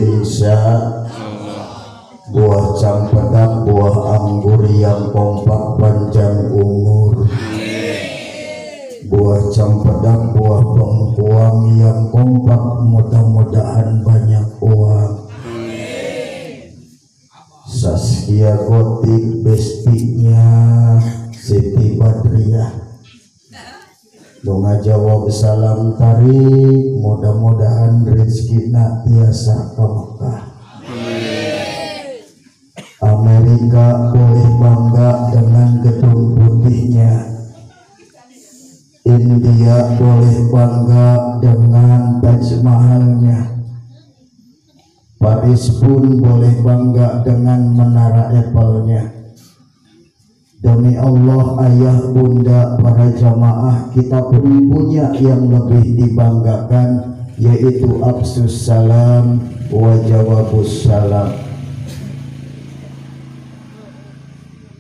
Insya buah campedak, buah anggur yang kompak panjang umur. Buah campedak, buah bengkuang yang kompak mudah-mudahan banyak uang. Saskia Gotik bestinya Siti Badriah nu ngajawab salam tarik, mudah-mudahan rezekina tiasa ka Mekah. Amerika boleh bangga dengan gedung putihnya, India boleh bangga dengan Taj Mahalnya, Paris pun boleh bangga dengan menara Eiffel-nya. Demi Allah, ayah bunda para jamaah, kita pun punya yang lebih dibanggakan, yaitu absus salam wa jawabus salam.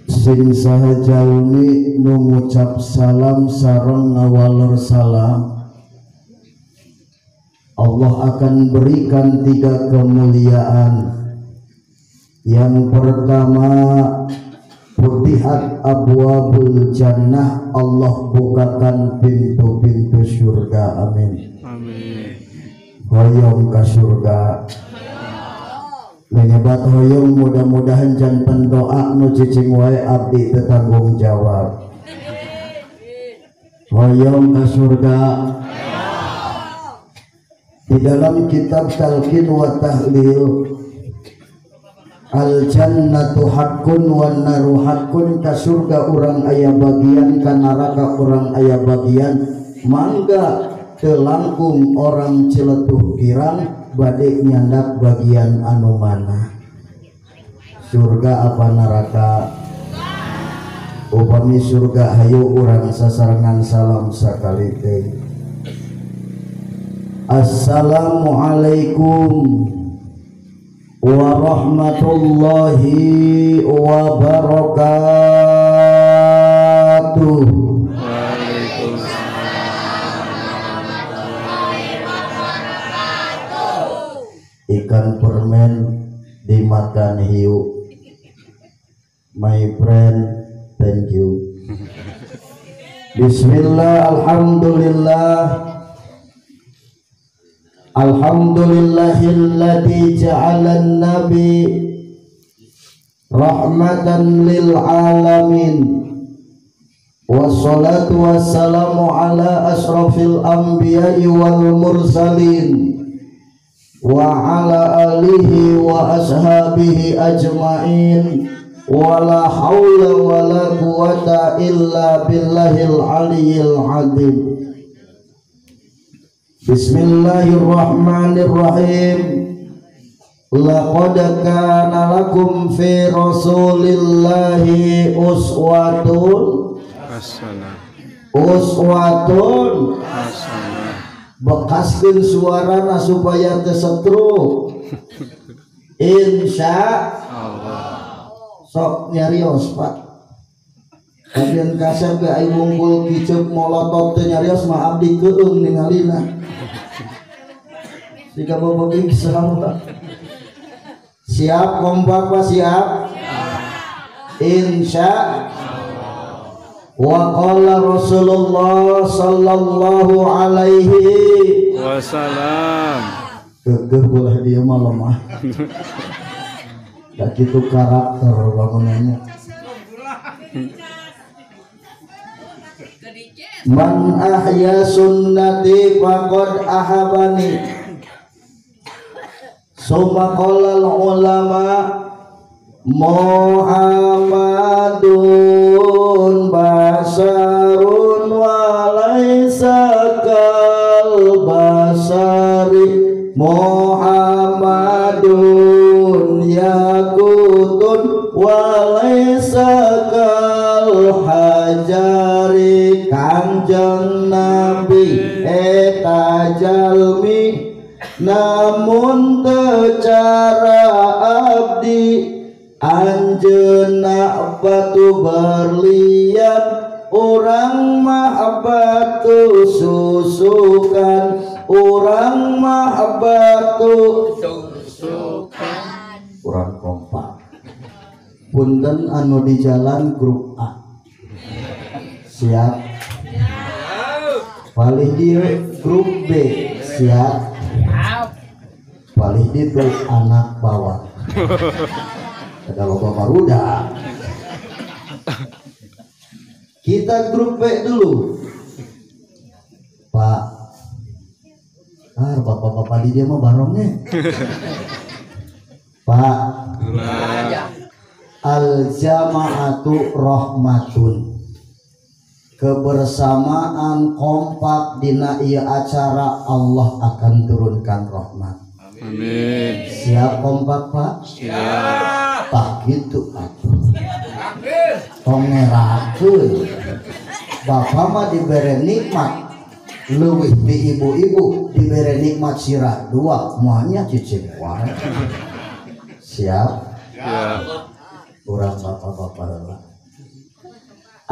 Sing saha jalmi nu ngucap salam sareng ngawalor salam, Allah akan berikan tiga kemuliaan. Yang pertama, putihat abwabul jannah, Allah bukakan pintu-pintu surga. Amin. Amin. Hoyong ka surga. Menyebat hoyong mudah-mudahan jantan doa nu cicing wae abdi teu tanggung jawab. Hoyong ka surga. Di dalam kitab Talqin wa Tahlil, al jannatu haqqun wan naru haqqun, ka surga urang aya bagian, ka neraka urang aya bagian. Mangga teu langkung orang Ciletuh Girang bade nyandak bagian anu mana, surga apa neraka? Upami surga hayu urang sasarengan salam sakali deui. Assalamualaikum warahmatullahi wabarakatuh. Waalaikumsalam warahmatullahi wabarakatuh. Ikan permen dimakan hiu. My friend, thank you. Bismillah, alhamdulillah. Alhamdulillahilladzi ja'ala an-nabi rahmatan lil alamin. Wassalatu wassalamu ala asrafil anbiya'i wal mursalin wa ala alihi wa ashabihi ajmain. Wala hawla wala quwata illa billahil aliyyil azim. Bismillahirrahmanirrahim. Laqad kana lakum fi rasulillahi uswatun hasanah. Uswatun hasanah. Bekaskeun suarana supaya teu setruk. Insya Allah. Sok nyarios, Pak. Bagian kasep ge ai wungkul kiceup molotot teu nyarios mah abdi keueung ningalina. Jika boboging sama. Siap kompak Pak, siap? Insya wa qala Rasulullah sallallahu alaihi wasallam. Kekeh bolah dia mah lemah. Tak gitu karakter bangunannya. Man ahya sunnati faqad ahabani. Summa qala al ulama Muhammadun basarun wa laisa kal basari, Muhammadun yakutun wa laisa kal hajari. Kanjeng Nabi eta jalmi namun tecara abdi, anjeunna batu berlian, urang mah batu susukan, urang mah batu susukan. Urang kompak. Punten anu di jalan grup A. Siap. Palih di grup B. Siap. Palih di tuh anak bawah. Ada loba barudak. Kita grup B dulu. Pak, bapak-bapak di dia mah barongnya. Pak, al jamaatu rahmatun. Kebersamaan kompak dina ieu acara Allah akan turunkan rahmat. Amin. Siap kompak Pak? Siap. Tak gitu atuh. Tong ngerakeun. Bapak mah dibere nikmat leuwih ti ibu-ibu, dibere nikmat sirah dua, moalnya cicing wae. Siap? Siap. Urang bapak-bapak heula.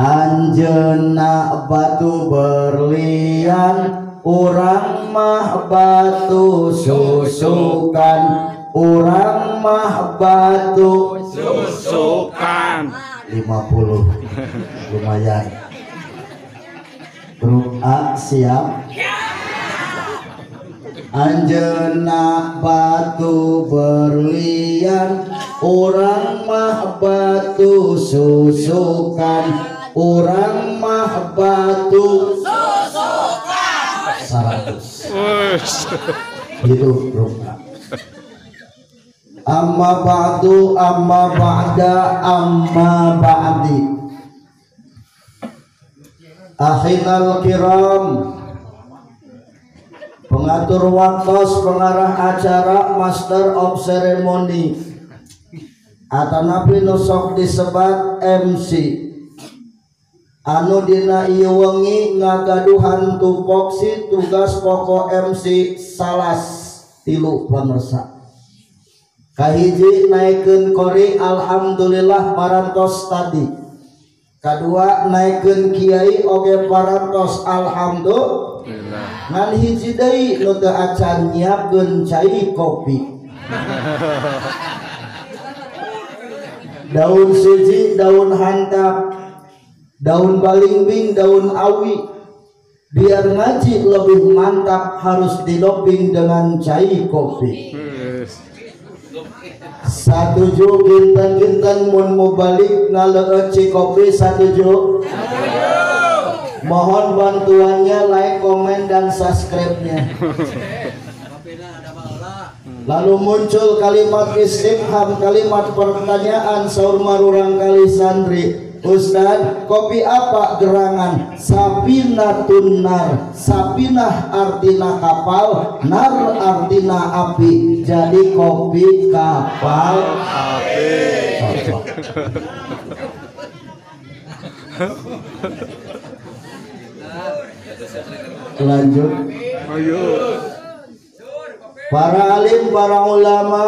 Anjeunna batu berlian, urang mah batu susukan, urang mah batu susukan. 50 lumayan. Grup A siap. Anjeunna batu berlian, urang mah batu susukan, urang mah batu susukan. 100. Gitu grup A. Amma ba'du, amma ba'da, amma ba'di. Akhinal kiram, pengatur waktos, pengarah acara, master of ceremony, atanapi nu sok disebat MC, anu dina ieu wengi ngagaduhan tupoksi tugas pokok MC salas tilu pamirsa. Kahiji naikeun kori alhamdulillah parantos tadi. Kadua naikeun kiai oge parantos alhamdulillah. Ngan hiji deui nu teu acan nyiapkeun cai kopi. Daun siji, daun hantap, daun balingbing, daun awi. Biar ngaji lebih mantap harus didoping dengan cai kopi. Satuju kinten-kinten mun mubalik ngaleueut cikopi satuju. Mohon bantuannya like, komen, dan subscribe-nya. Lalu muncul kalimat istifham, kalimat pertanyaan saur marurang kali santri. Ustaz, kopi apa gerangan? Sapinatun nar. Sapinah artina kapal, nar artina api. Jadi kopi kapal api. Lanjut. Ayo. Para alim, para ulama,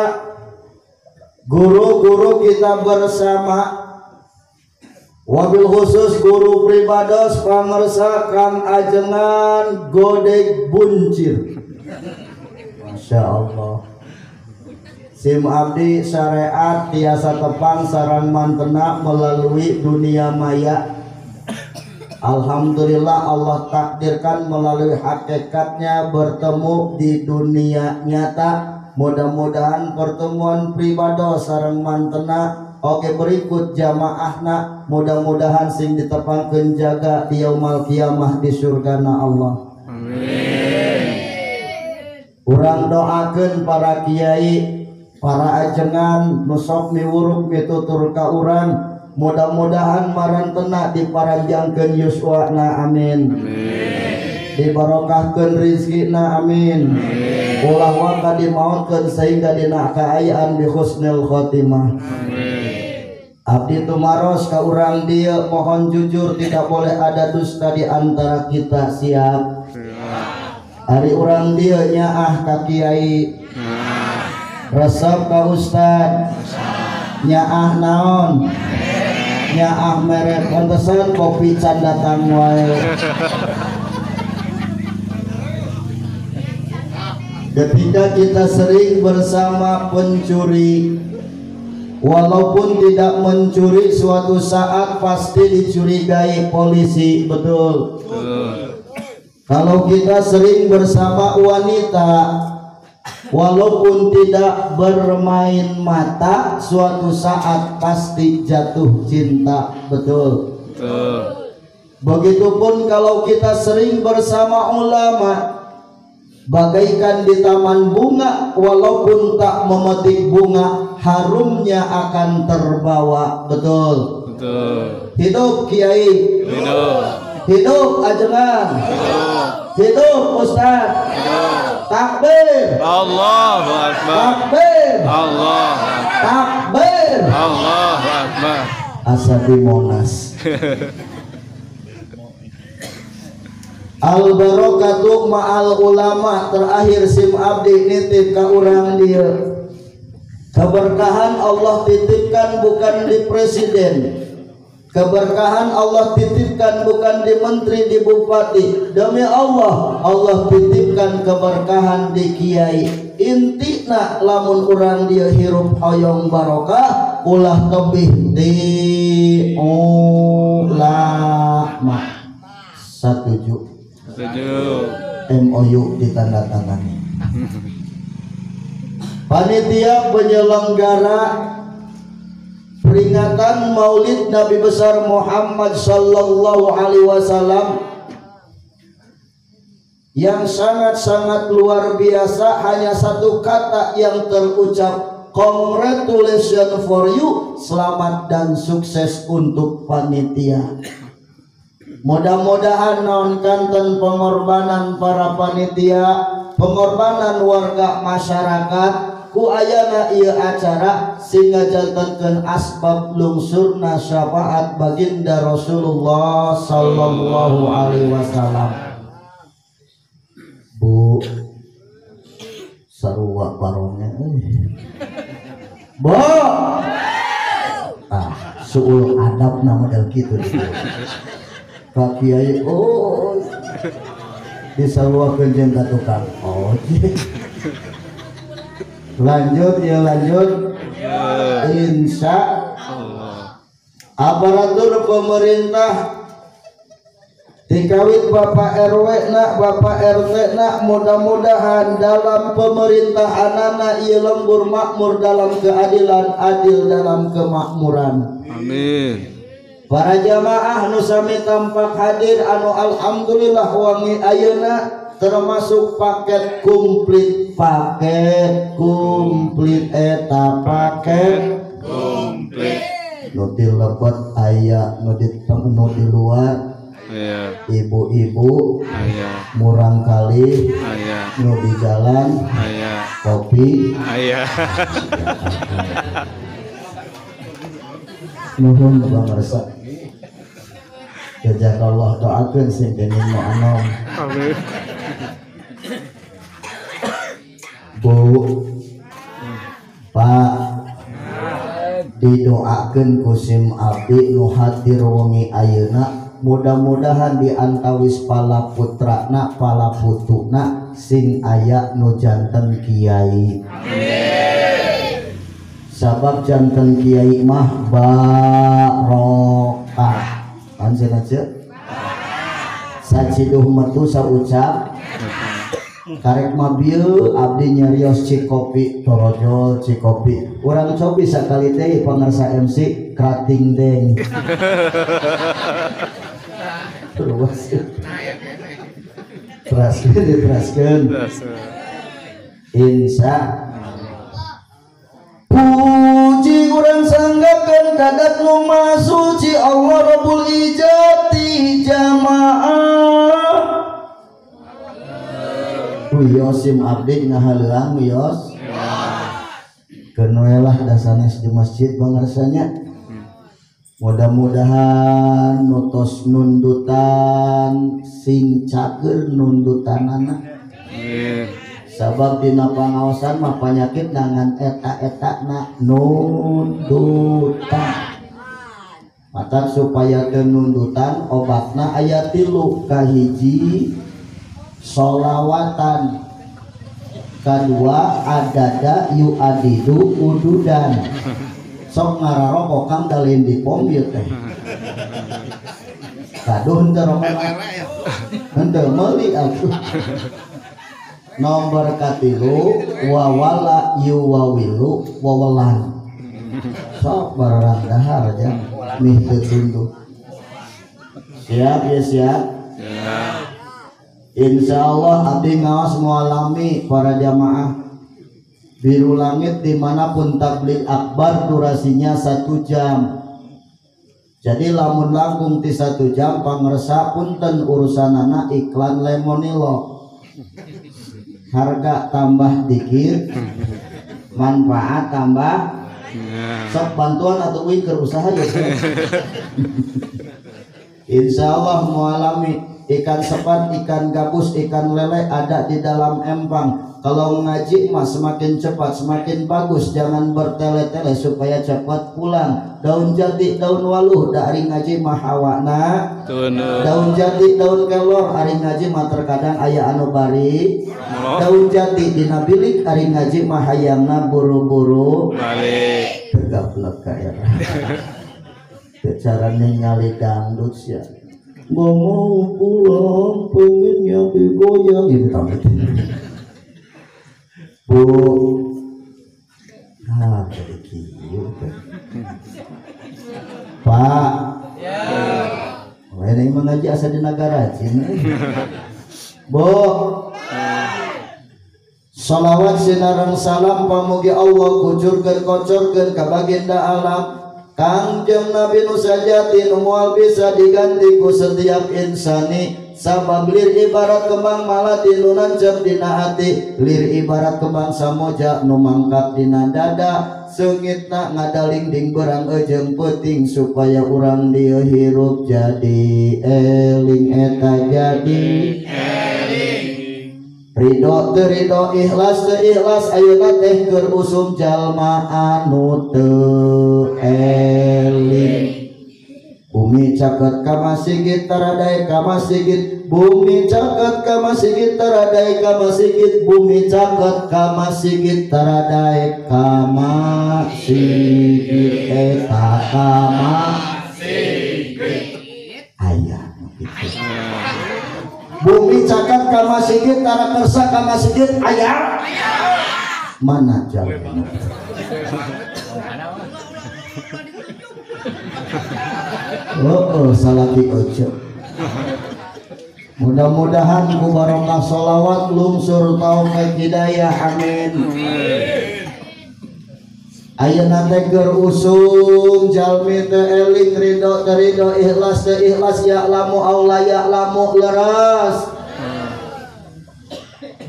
guru-guru kita bersama, wabil khusus guru pribados pangersa Kang Ajengan Godeg Buncir. Masya Allah. Sim abdi syariat tiasa tepang sarang mantena melalui dunia maya. Alhamdulillah Allah takdirkan melalui hakikatnya bertemu di dunia nyata. Mudah-mudahan pertemuan pribados sareng mantena oke berikut jamaahna mudah-mudahan sing ditepangkeun jaga di yaumul kiamah di surgana Allah. Amin. Urang doakeun para kiai, para ajengan nu sok miwuruk mitutur ka urang, mudah-mudahan marantena diparanjangkeun yuswana, amin. Amin. Dibarokahkeun rizkina, amin. Amin. Ulah waka dimautkeun sehingga dina kaayaan bi husnul khotimah. Amin. Abdi tumaros ka urang dieu mohon jujur tidak boleh ada dusta di antara kita, siap. Siap. Ari urang dieu nyaah ka kiai, resep ka ustad, nyaah naon, nyaah mere pantesan kopi can datang wae. Ketika kita sering bersama pencuri, walaupun tidak mencuri, suatu saat pasti dicurigai polisi, betul. Betul. Kalau kita sering bersama wanita, walaupun tidak bermain mata, suatu saat pasti jatuh cinta, betul. Betul. Begitupun kalau kita sering bersama ulama, bagaikan di taman bunga, walaupun tak memetik bunga, harumnya akan terbawa, betul. Betul. Hidup kiai, hidup. Hidup ajengan, hidup. Hidup ustaz, hidup. Takbir, Allahu Akbar, takbir, Allahu Akbar, takbir, Allahu Akbar. Asadi Monas. Al barokatu ma'al ulama. Terakhir sim abdi nitip ka urang dieu. Keberkahan Allah titipkan bukan di presiden, keberkahan Allah titipkan bukan di menteri, di bupati. Demi Allah, Allah titipkan keberkahan di kiai. Intina lamun urang dieu hirup hoyong barokah, ulah tebih di ulama. Satuju. Setuju. MOU ditandatangani. Panitia penyelenggara peringatan Maulid Nabi besar Muhammad Sallallahu Alaihi Wasallam yang sangat-sangat luar biasa, hanya satu kata yang terucap, congratulations for you, selamat dan sukses untuk panitia. Mudah-mudahan naon kanten pengorbanan para panitia, pengorbanan warga masyarakat ku ayana ieu acara sehingga jantenkeun asbab lungsurna syafaat baginda Rasulullah sallallahu alaihi wasallam. Bu sarua barongnya euy. Bu, ah suul adabna model kitu. Pak Kiai, oh disaluakeun jeung ka tukang ojek. Lanjut ya, lanjut. Insya Allah. Aparatur pemerintah dikawit Bapak RW nak, Bapak RT nak, mudah-mudahan dalam pemerintahanana ieu lembur makmur dalam keadilan, adil dalam kemakmuran. Amin. Para jamaah nu sami tampak hadir anu alhamdulillah wangi ayeuna termasuk paket komplit, paket komplit eta paket komplit. Nu di lebet aya, nu di nu di luar, ibu-ibu aya, murang kali aya, nu di jalan aya, kopi aya. Nuhun pangarsa. Jazakallah, doakeun sing geuning nu anom. Amin. Bu, Pak, didoakeun ku sim abdi nu hadir wengi ayeuna, mudah-mudahan di antawis pala putrana, pala putuna sing aya nu janten kiai. Amin. Sabab janten kiai mah barokah. Anjeun aja. Saciduh metu saucap karek mah bieu abdi nyarios cikopi torojol cikopi. Urang cobi sakali teh pangarsa MC krating deng. Terus. Teraskeun diteraskeun. Insya puji urang sanggakeun kadat nu maha suci Allah Rabbul Ijati jamaah. Wios sim abdi ngahaleuang wios. Keun we lah dasanes di masjid pangarsanya. Mudah-mudahan nutos nundutan sing cager nundutanana. Sabab dina pangaosan mah panyakit nangan eta-eta na nundutan. Mata supaya teu nundutan obatna aya tilu. Kahiji sholawatan, Kadua adada yuadidu ududan. Sok ngararokok kang dalin di pom ieu teh. Kaduh henteu rokok. Henteu meuli atuh. Nomor katilu wawala yuwawilu wawalan. Sok barang dahar aja mih teu tunduk. Siap ya siap. Insya Allah abdi ngaos mualami para jamaah biru langit dimanapun tabligh akbar durasinya 1 jam. Jadi lamun langkung ti 1 jam pangersa punten urusanana iklan Lemonilo. Harga tambah dikit, manfaat tambah. Sok bantuan atau wing keur usaha ya. Insya Allah mualami ikan sepat, ikan gabus, ikan lele ada di dalam empang. Kalau ngaji mah semakin cepat semakin bagus, jangan bertele-tele supaya cepat pulang. Daun jati, daun waluh, dari ngaji mah hawana. Daun jati, daun kelor, ari ngaji mah terkadang aya anu bari. Daun jati dina bilik, ari ngaji mah hayangna buru-buru balik. Tergablek ka era. Cara ningali dangdut sia. Gak mau pulang, pengennya digoyang gitu tampil. Bu, ah jadi kieu. Pak, ya. Ini mengaji asa di negara Cina. Bu, salawat sinareng salam pamugi Allah kucurkeun kocorkeun ka baginda alam. Kangjeng Nabi nu sajati nu moal bisa diganti ku setiap insani. Sabab lir ibarat kembang malati nu nancep dina hati, lir ibarat kembang samoja nu mangkap dina dada. Seungitna ngadaling berang ejeng peuting supaya urang dieu hirup jadi eling eta jadi eling. Ridho teu ridho ikhlas teu ikhlas ayeuna teh keur usum jalma anu teu eling. Bumi caket ka masigit taradae ka masigit, bumi caket ka masigit taradae ka masigit, bumi caket ka masigit taradae ka masigit eta ka masigit. Aya kitu. Bumi caket ka masigit tara kersa ka masigit aya. Mana jalmana? Oh, salaki ojo. Mudah-mudahan ku barokah sholawat lungsur taufik hidayah, amin. Ayeuna teh keur usum jalmi teu eling ridho teu ridho ikhlas teu ikhlas ya'lamu aw la ya'lamu leres.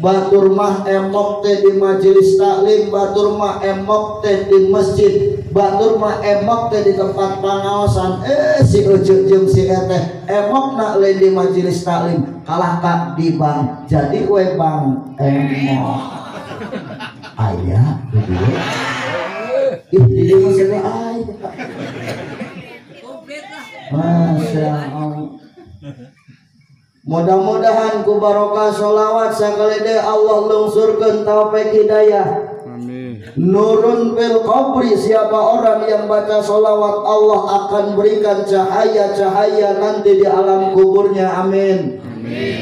Batur mah emok teh di majelis taklim, batur mah emok teh di masjid, batur mah emok teh di tempat pangaosan. Si ujug jeung si eteh emok nak lain di majelis taklim kalah ka di bank jadi we bank emok. Aya di dieu. Ih di dieu mah sarua aya. Masya Allah. Mudah-mudahan ku barokah sholawat sakali deui Allah lungsurkeun taufik hidayah. Amin. Nurun fil qabri, siapa orang yang baca sholawat Allah akan berikan cahaya-cahaya nanti di alam kuburnya. Amin. Amin.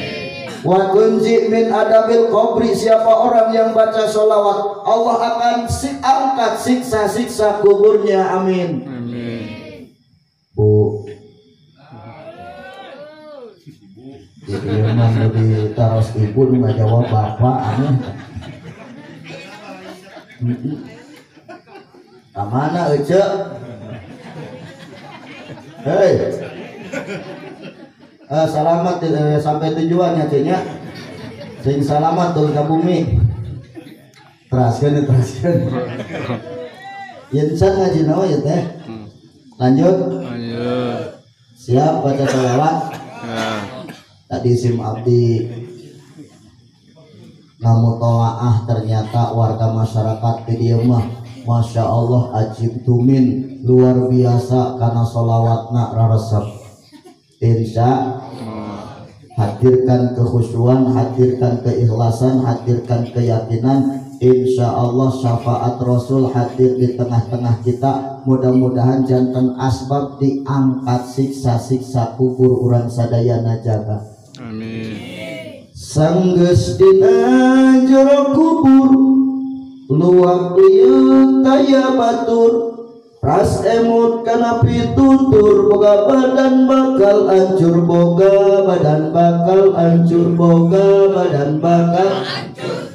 Wa kunji min adabil qabri, siapa orang yang baca sholawat Allah akan angkat siksa-siksa kuburnya. Amin. Amin. Bu, jadi emang lebih taros ibu nggak jawab bapak aneh. Kamana ece? Hei, selamat sampai tujuannya cenya. Sing selamat turun ke bumi. Teraskan, teraskan. Yen san ngaji nawa ya teh. Lanjut. Siap baca sholawat. Tadi sim abdi namutolaah ternyata warga masyarakat di dieu mah Masya Allah ajib tumin luar biasa karena sholawatna raresep. Insya Hadirkan kekhusyuan, hadirkan keikhlasan, hadirkan keyakinan. Insya Allah syafaat Rasul hadir di tengah-tengah kita. Mudah-mudahan jantan asbab diangkat siksa-siksa kubur urang sadayana jaga. Amin. Sanggeus dina jero kubur luak lieu taya batur ras emut kana pitutur boga badan bakal hancur boga badan bakal hancur boga badan bakal hancur.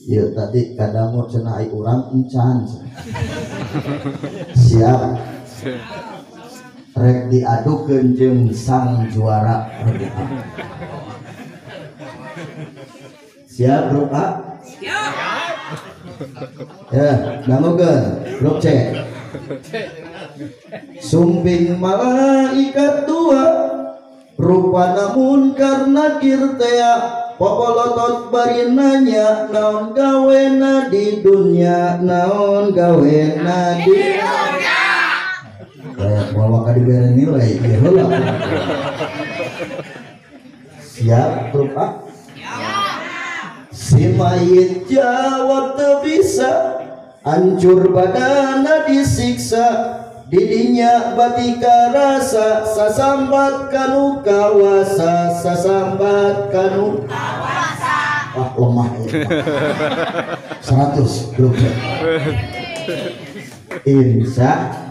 Ya tadi kadamu cenah ai urang encan. Siap. Rek diadukeun jeung sang juara. Siap grup A? Siap. Ya, dangukeun grup C. Sumping malaikat dua rupana munkar nakir tea popolotot bari nanya naon gawena di dunya naon gawena di dunya. Kayak bawa ka dibere nilai ieu heula. Siap grup A? Siap. Si mayit jawab teu bisa hancur badana disiksa didinya batika rasa sasambat kanu kawasa sasambat kanu kawasa. Wah lemah ya. 100 grup C. Insya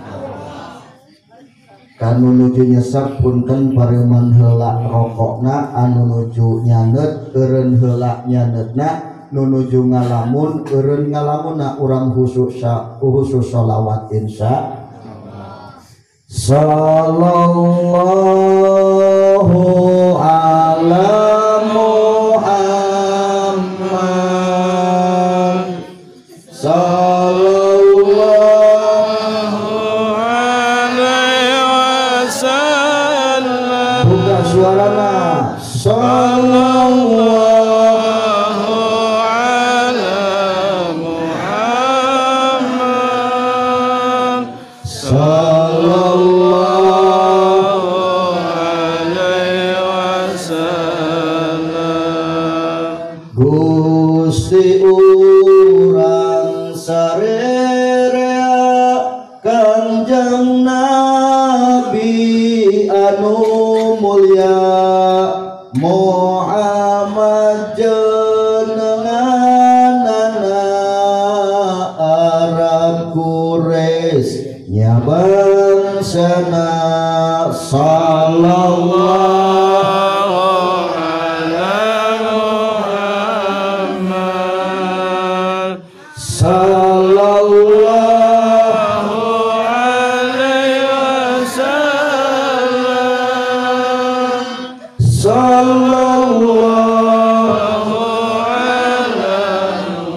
kanu nuju nyesek punten pareman heula rokokna anu nuju nyaneut eureun heula nyaneutna nu nuju ngalamun eureun ngalamunna urang khusus khusus sholawat insya sallallahu ala Muhammad sallallahu alaihi wasallam. Buka suarana sallallahu ala Muhammad sallallahu alaihi wasallam. Gusti urang sarerea Kanjeng Nabi anu mulya Muhammad jenenganana Arab Quraisy nya bangsana sallallahu ala Muhammad sallallahu alaihi wasallam sallallahu ala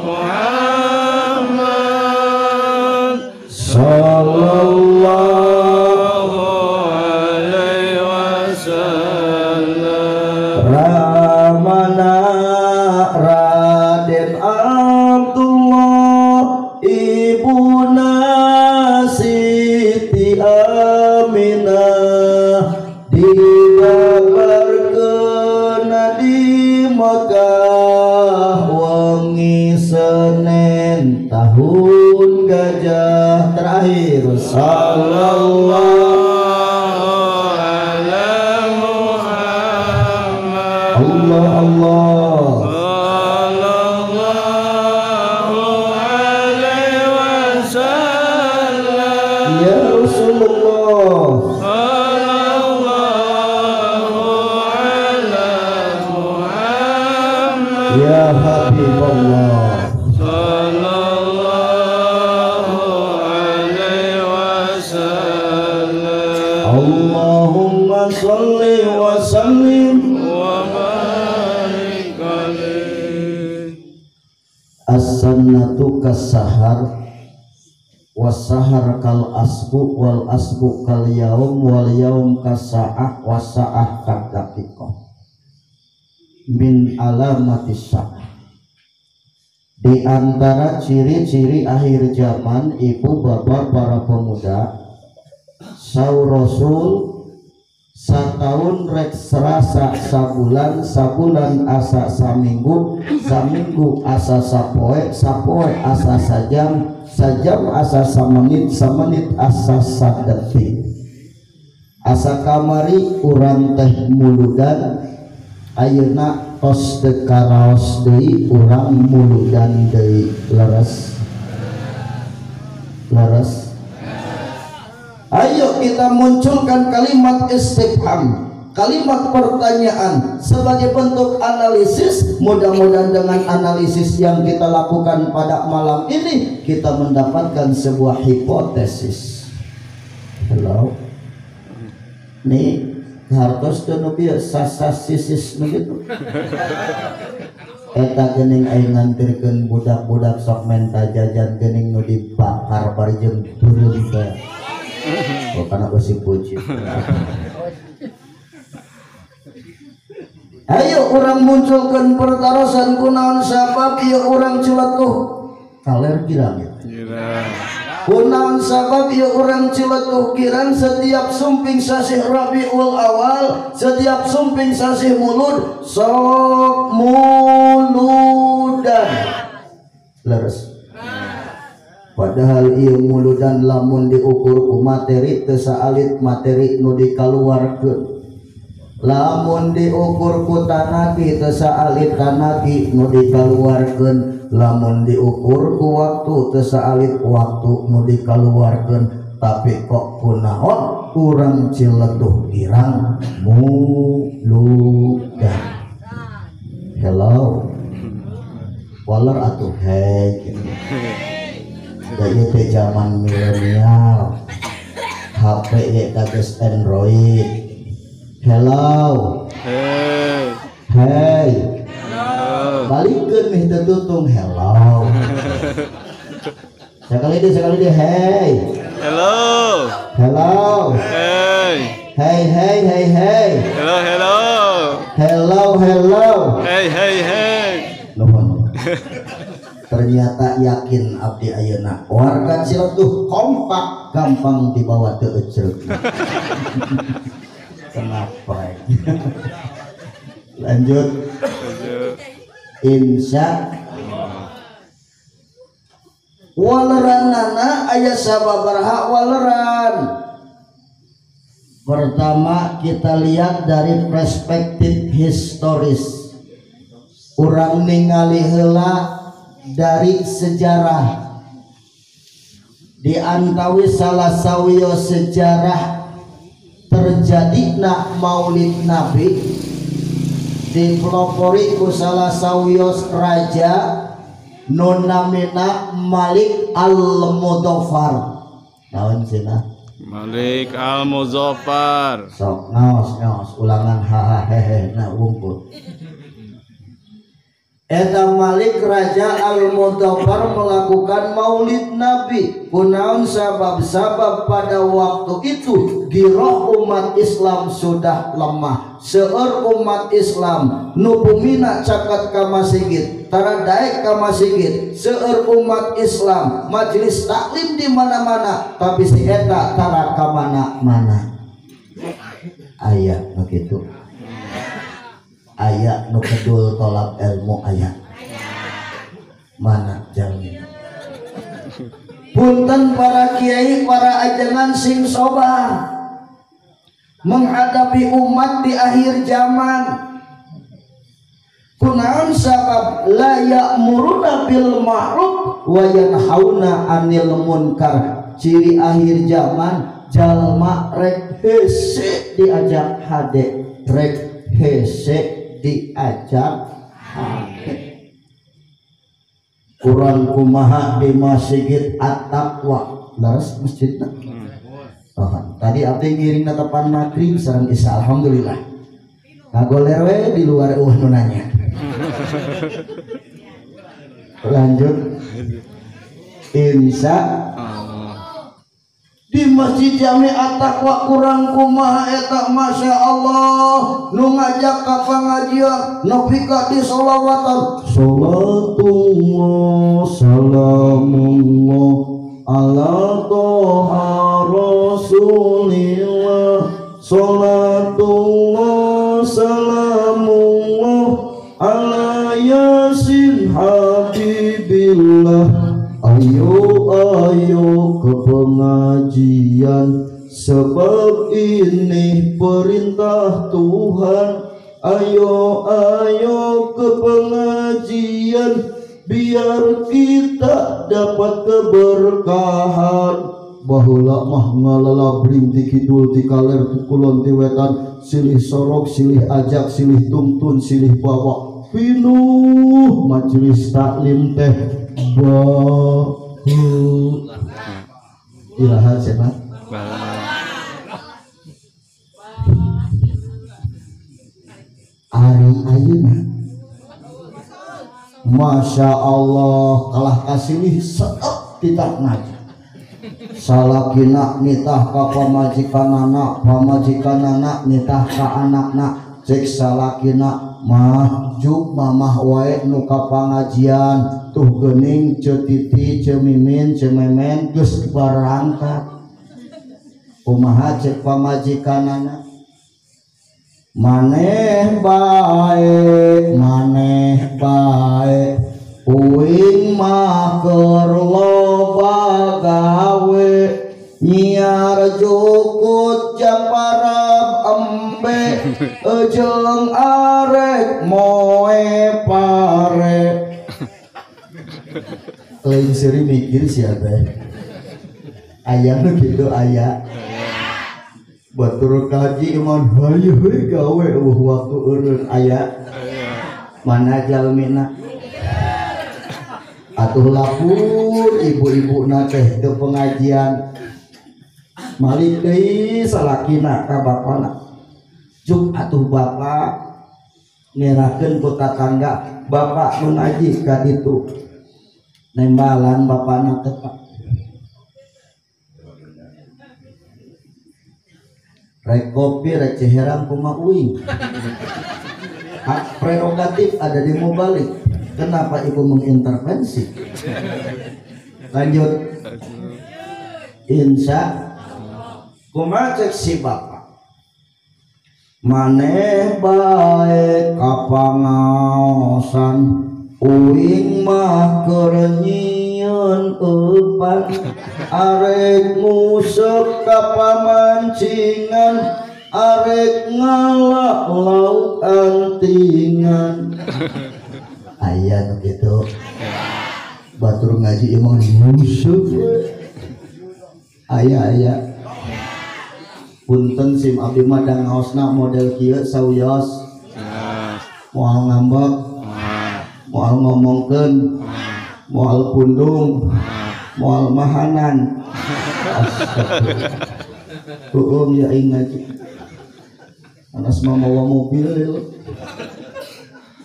Muhammad sallallahu alaihi wasallam. Ramana Raden Abdullah ibuna Siti Aminah dibabarkeun di Mekah wengi Senin tahun gajah terakhir sallallahu ala Muhammad Allah Allah sallallahu alaihi wasallam. Ya Rasulullah sallallahu ala Muhammad ya Habibullah sallallahu alaihi wasallam. Allahumma sholli wa sallim wa barik alaihi. As-sunnatu kas-sahar was-sahar kal asbu wal asbu kal yaum wal yaum kas-sa'ah was-sa'ah kad daqiqah min alamatis sa'ah. Di antara ciri-ciri akhir zaman ibu bapak para pemuda, sau Rasul Sataun rek serasa sabulan, sabulan asa saminggu, saminggu asa sapoe, sapoe asa sajam, sajam asa samenit, samenit asa sadetik. Asa kamari urang teh muludan, ayeuna tos teu karaos deui urang muludan deui. Leres? Leres? Ayo kita munculkan kalimat istifham, kalimat pertanyaan sebagai bentuk analisis. Mudah-mudahan dengan analisis yang kita lakukan pada malam ini kita mendapatkan sebuah hipotesis. Hello. Nih hartos teu nu bieu sasasisis nu kitu. Eta geuning aing ngantirkeun budak-budak sok menta jajan geuning nu dibakar bari jeung beureum teh. Oh, karena besi puji. Ayo orang munculkan pertarosan kunaon sabab ieu urang Ciletuh kaler girang ya. Kunaon sabab ieu urang Ciletuh girang setiap sumping sasih Rabiul Awal, setiap sumping sasih Mulud sok muludan. Leres. Padahal ieu muludan lamun diukur ku materi teu saalit materi nu dikaluarkeun. Lamun diukur ku tanaki teu saalit tanaki nu dikaluarkeun. Lamun diukur ku waktu teu saalit waktu nu dikaluarkeun. Tapi kok kunaon urang Ciletuh girang muludan. Hello. Waler atuh hey gitu. Ieu teh zaman milenial, HP ge geus Android. Hello. Hey. Hey. Balikeun mih teu tutung hello. Sekali deui hey. Hello. Hello. Hey. Hey hey hey hey. Hello hello. Hello hello. Hey hey hey. Nuhun. Ternyata yakin abdi ayeuna warga Ciletuh kompak gampang dibawa teu ecreg. Kenapa? Lanjut. Insya waleranana aya sababaraha waleran. Pertama kita lihat dari perspektif historis. Urang ningali heula dari sejarah. Di antawis salah sawiyo sejarah terjadina Maulid Nabi dipelopori ku salah sawiyos raja nu namina Malik Al-Muzaffar. Naon cenah? Malik Al-Muzaffar. Sok ngaos-ngaos ulangan haha hehe na wungkul. Eta Malik Raja Al-Muzaffar melakukan Maulid Nabi. Kunaon sabab-sabab pada waktu itu giroh umat Islam sudah lemah. Seueur umat Islam nu bumina caket ka masjid, tara daek ka masjid. Seueur umat Islam majelis taklim di mana-mana, tapi si eta tara ka mana-mana. Aya nu kitu. Aya nu kedul tolak ilmu aya. Mana jalmi. Punten para kiai, para ajengan sing sobar menghadapi umat di akhir zaman. Kunaon sabab la ya'muruna bil ma'ruf wa yanhauna 'anil munkar. Ciri akhir zaman jalma rek hese diajak hade, rek hese diajak hade. Kurang kumaha di Masjid At-Taqwa leres masjidna. Oh, tadi abdi ngiring tepan maghrib sareng Isya, alhamdulillah. Ngagoler we di luar eueuh nu nanya. Lanjut. Insya di Masjid Jami At-Taqwa kurang kumaha eta masya Allah nu ngajak ka pangajian nepi ka di sholawatan salatullah salamullah ala toha rasulillah salatullah ayo ke pengajian, sebab ini perintah Tuhan. Ayo ayo ke pengajian, biar kita dapat keberkahan. Baheula mah ngalalabring ti kidul ti kaler ti kulon ti wetan, silih sorok silih ajak silih tuntun silih bawa, pinuh majelis taklim teh bahu. Iraha cenah ari ayeuna Masya Allah kalah kasilih seep titah ngaji. Salakina nitah ka pamajikanana, pamajikanana nitah ka anakna. Cek salakina mah juk mamah wae nu ka pangajian tuh geuning Ceu Titi, Ceu Mimin, Ceu Memen geus barangkat. Kumaha cek pamajikanana? Maneh bae, maneh bae, uing mah keur loba gawe, nyiar jukut japarab embe, jeung arek moe pare. Lain seuri mikir sia teh. Aya nu kitu aya. Batur kaji iman hayu heuy gawe eueuh waktu eureun aya. Mana jalmina? Atuh lapur ibu-ibuna teh ke pengajian. Malik deui salakina ka bapana. Juk atuh bapak ngerakeun ku tatangga, bapak nu ngaji ka ditu. Nembalan bapana teh Pak. Rek kopi rek ceherang kumaha uing. Hak prerogatif ada di mubalik. Kenapa ibu mengintervensi? Lanjut. Insya kumaha cek si bapak. Maneh bae ka pangaosan, uing mah keur nyieun eupan, arek nguseup ka pamancingan, arek ngala lauk antingan. Aya nu kitu. Batur ngaji imah nguseup. Aya aya. Punten sim abdi mah da ngaosna model kieu sauyos. Moal ngambek, moal ngomongkeun, moal pundung, moal mahanan. Astagfirullah. Hukum ya aing ngaji. Anas mah mawa mobil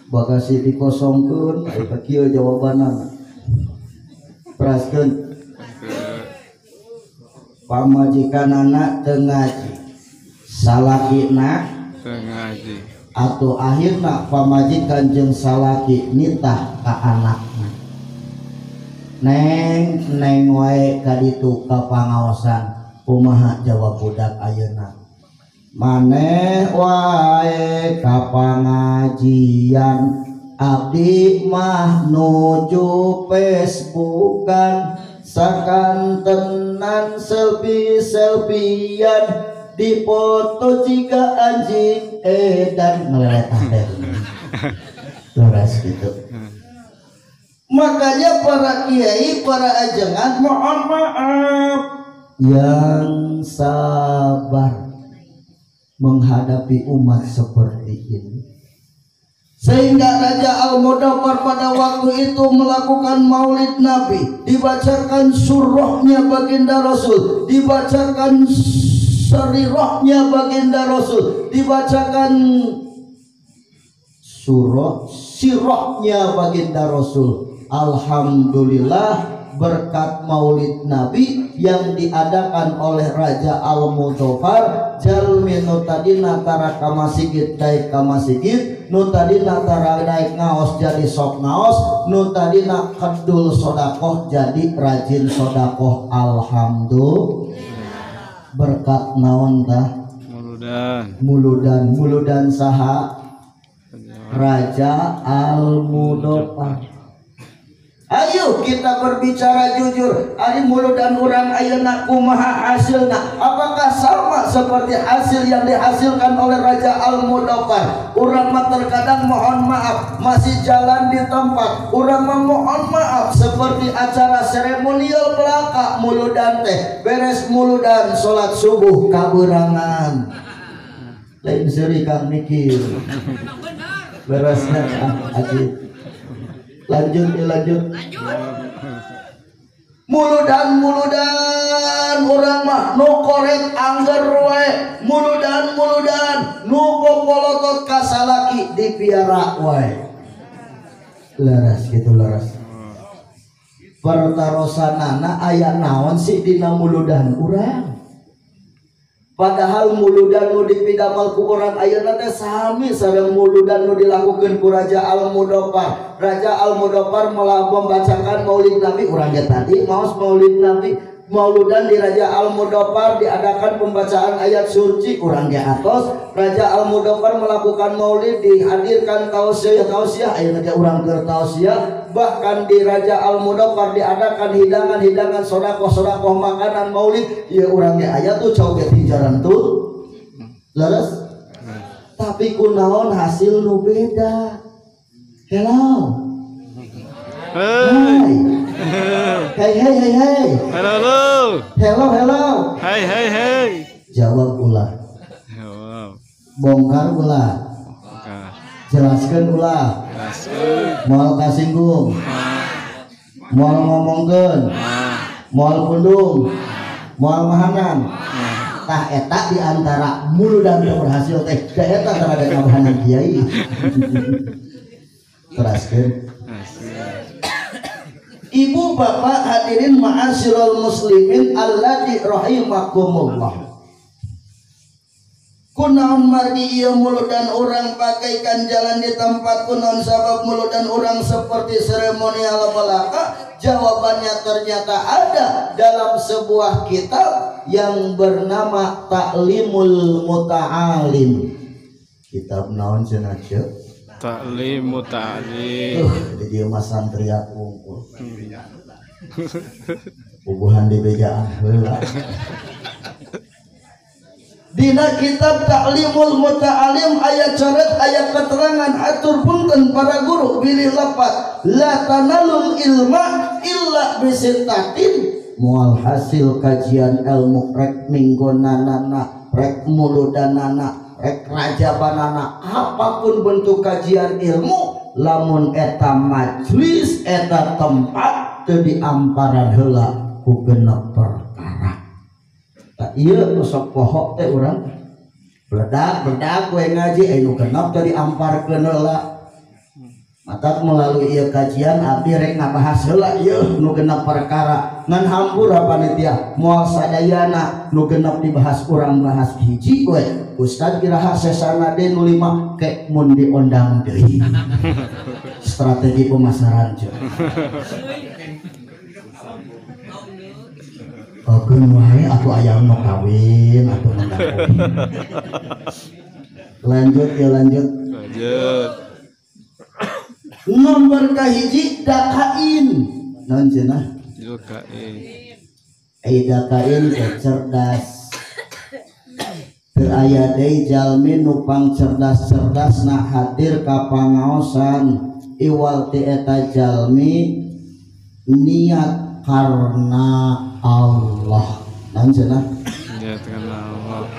bagasi dikosongkeun, aya kieu jawabanna. Teraskeun. Pamajikanana teu ngaji, salakina teu ngaji. Atau akhirna pamajikan jeung salaki nitah ka anakna. Neng neng wae ka ditu ka pangaosan, kumaha jawab budak ayeuna? Maneh wae ka pangajian, abdi mah nuju Facebookan, sakantenan selfie-selfiean, dipoto jika anjing edan ngeleletah teh. Leres gitu. Makanya para kiai, para ajengan, mohon maaf yang sabar menghadapi umat seperti ini. Sehingga Raja Al-Mudaffar pada waktu itu melakukan maulid Nabi, dibacakan surahnya baginda Rasul, dibacakan serirohnya baginda Rasul, dibacakan surah sirohnya baginda Rasul. Alhamdulillah berkat maulid Nabi yang diadakan oleh Raja Al-Mudaffar, jalmi nu tadina tara ka masigit daek ka masigit, nu tadina tara daek ngaos jadi sok ngaos, nu tadina kedul sodakoh jadi rajin sodakoh. Alhamdulillah. Berkat naon tah? Muludan. Muludan, muludan saha? Raja Al-Mudaffar. Ayo kita berbicara jujur. Ari muludan urang ayeuna kumaha hasilna? Apakah sama seperti hasil yang dihasilkan oleh Raja Al-Mudofar? Urang mah terkadang mohon maaf masih jalan di tempat. Urang mah mohon maaf seperti acara seremonial belaka muludan teh. Beres muludan salat subuh kaberangan. Lain seuri Kang mikir. Beresnya ah, lanjut lanjut. Muludan muludan urang mah nu koret angger we. Muludan muludan nu popolotot ka salaki dipiara wae. Leres gitu leres. Pertarosanana aya naon sih dina muludan urang? Padahal muludan nu dipidamel ku urang ayeuna teh sami sareng muludan nu dilakukeun ku Raja Al-Mudofar. Raja Al-Mudofar membacakan Maulid Nabi, urang ge tadi maos Maulid Nabi. Mauludan di Raja Al-Mudofar diadakan pembacaan ayat suci, urang ge atos. Raja Al-Mudofar melakukan maulid dihadirkan tausiah tausiah, ayeuna ge urang keur tausiah. Bahkan di Raja Al-Mudofar diadakan hidangan-hidangan sodakoh-sodakoh makanan maulid, ya urang ge aya tuh cau ge tinjaran tuh. Leres? Tapi kunaon hasil nu beda. Hello. Hai. Hey hey hey hey. Hello hello. Hello hello. Hey hey hey. Jawab ulah. Jawab. Bongkar ulah. Jelaskan ulah. Moal kasinggung. Moal ngomongkeun. Moal pundung. Moal mahanan. Tah eta di antara muludan teu berhasil teh. Da eta tara ngabahanan kiai. Teraskeun. Ibu bapak hadirin ma'asyiral muslimin allati rahimakumullah. Kunaon margi ieu muludan urang bagaikan jalan di tempat, kunaon sabab muludan urang seperti seremonial belaka? Jawabannya ternyata ada dalam sebuah kitab yang bernama Ta'limul Muta'alim. Kitab naon cenah ceuk? Ta'lim Muta'alim. Di dieu mah santri wungkul. Bubuhan di bejaan heula. Dina kitab Ta'limul Muta'alim ayat coret ayat keterangan hatur punten para guru bilih lepat la tanalul ilma illa bisittatin. Moal hasil kajian ilmu rek minggonanana rek muludanana rek rajabanana apapun bentuk kajian ilmu lamun eta majlis eta tempat teu diamparan heula ku genep perkara. Tak ieu nu sok poho teh urang bledak-bledak we ngaji anu genep teu diamparkeun heula. Maka melalui ieu kajian abdi rek ngabahas heula ieu nu genep perkara ngan hampura panitia moal sadayana nu genep dibahas urang bahas hiji we. Ustad iraha sesana deui nu lima ke mun diondang deui. Strategi pemasaran ceuk. Okeun wae atuh aya nu kawin atuh ngundang. Lanjut ya lanjut. Lanjut. Nomor kahiji dakain. Naon cenah? Dakain. Ai dakain teh cerdas. Teu aya deui jalmi nu pangcerdas-cerdasna hadir ka pangaosan iwal ti eta jalmi niat karena Allah. Naon cenah? Niat karena Allah.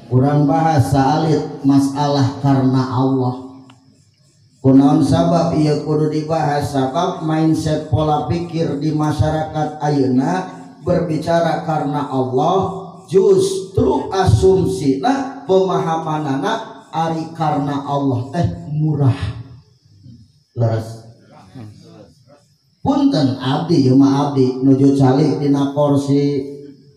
Urang bahas saalit masalah karena Allah. Kunaon sabab ieu kudu dibahas sabab mindset pola pikir di masyarakat ayeuna berbicara karena Allah justru asumsina pemahamanana ari karena Allah teh murah. Leres. Punten abdi ieu mah abdi nuju calik dina kursi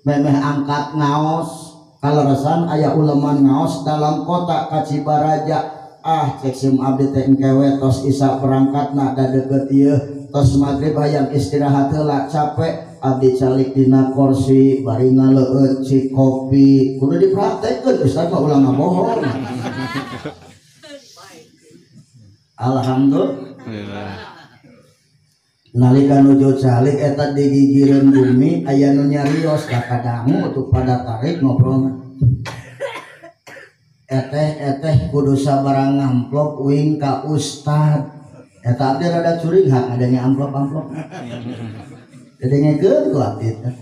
memeh angkat ngaos kaleresan aya uleman ngaos dalam kota ka Cibaraja. Ah cek sim abdi teh engke we tos isa berangkatna da deukeut ieu tos magrib hayang istirahat heula capek abdi calik dina kursi bari ngaleueut ci kopi kudu dipraktekkeun ustaz mah ulah ngabohong. Alhamdulillah. Nalika nuju calik eta di gigireun bumi aya nu nyarios ka kadangu tuh pada tarik ngobrolna. Eteh kudu sabarang ngamplop uing ka ustad. Eta abdi rada curinghak ngadenge amplop-amplop. Didengekeun ku abdi teh.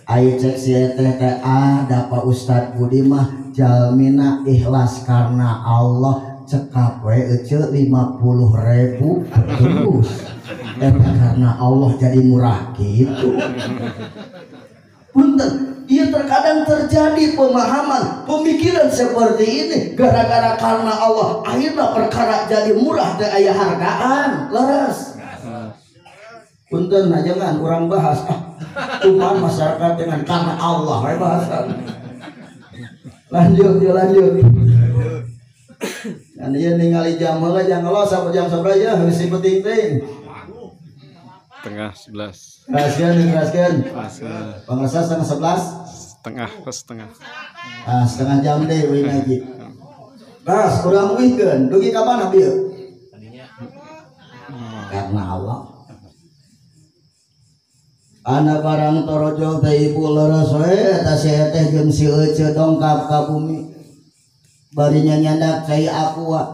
Ayo cek si eteh teh ah da Pak Ustad Budi mah jalmina ikhlas karena Allah. Cekap we ece 50.000 terus eta karena Allah jadi murah gitu. Punten, iya terkadang terjadi pemahaman pemikiran seperti ini gara-gara karena Allah akhirnya perkara jadi murah teh aya hargaan leres. Punten nah jangan orang bahas ah cuman masyarakat dengan karena Allah we bahasan. Lanjut lanjut. Dan dia ningali jam heula jangan ngelos sampai jam sabaraha ya geus penting teuing. 10:30. Teraskeun teraskeun. Pangarsa 10:30? Setengah ke setengah. Ah, setengah jam deh we ngaji. Bas urang uihkeun dugi ka mana bieu? Karena Allah. Ana barang torojol teh ibu leres we eta si eteh jeung si ece dongkap ka bumi. Barinya nyandak cai aqua.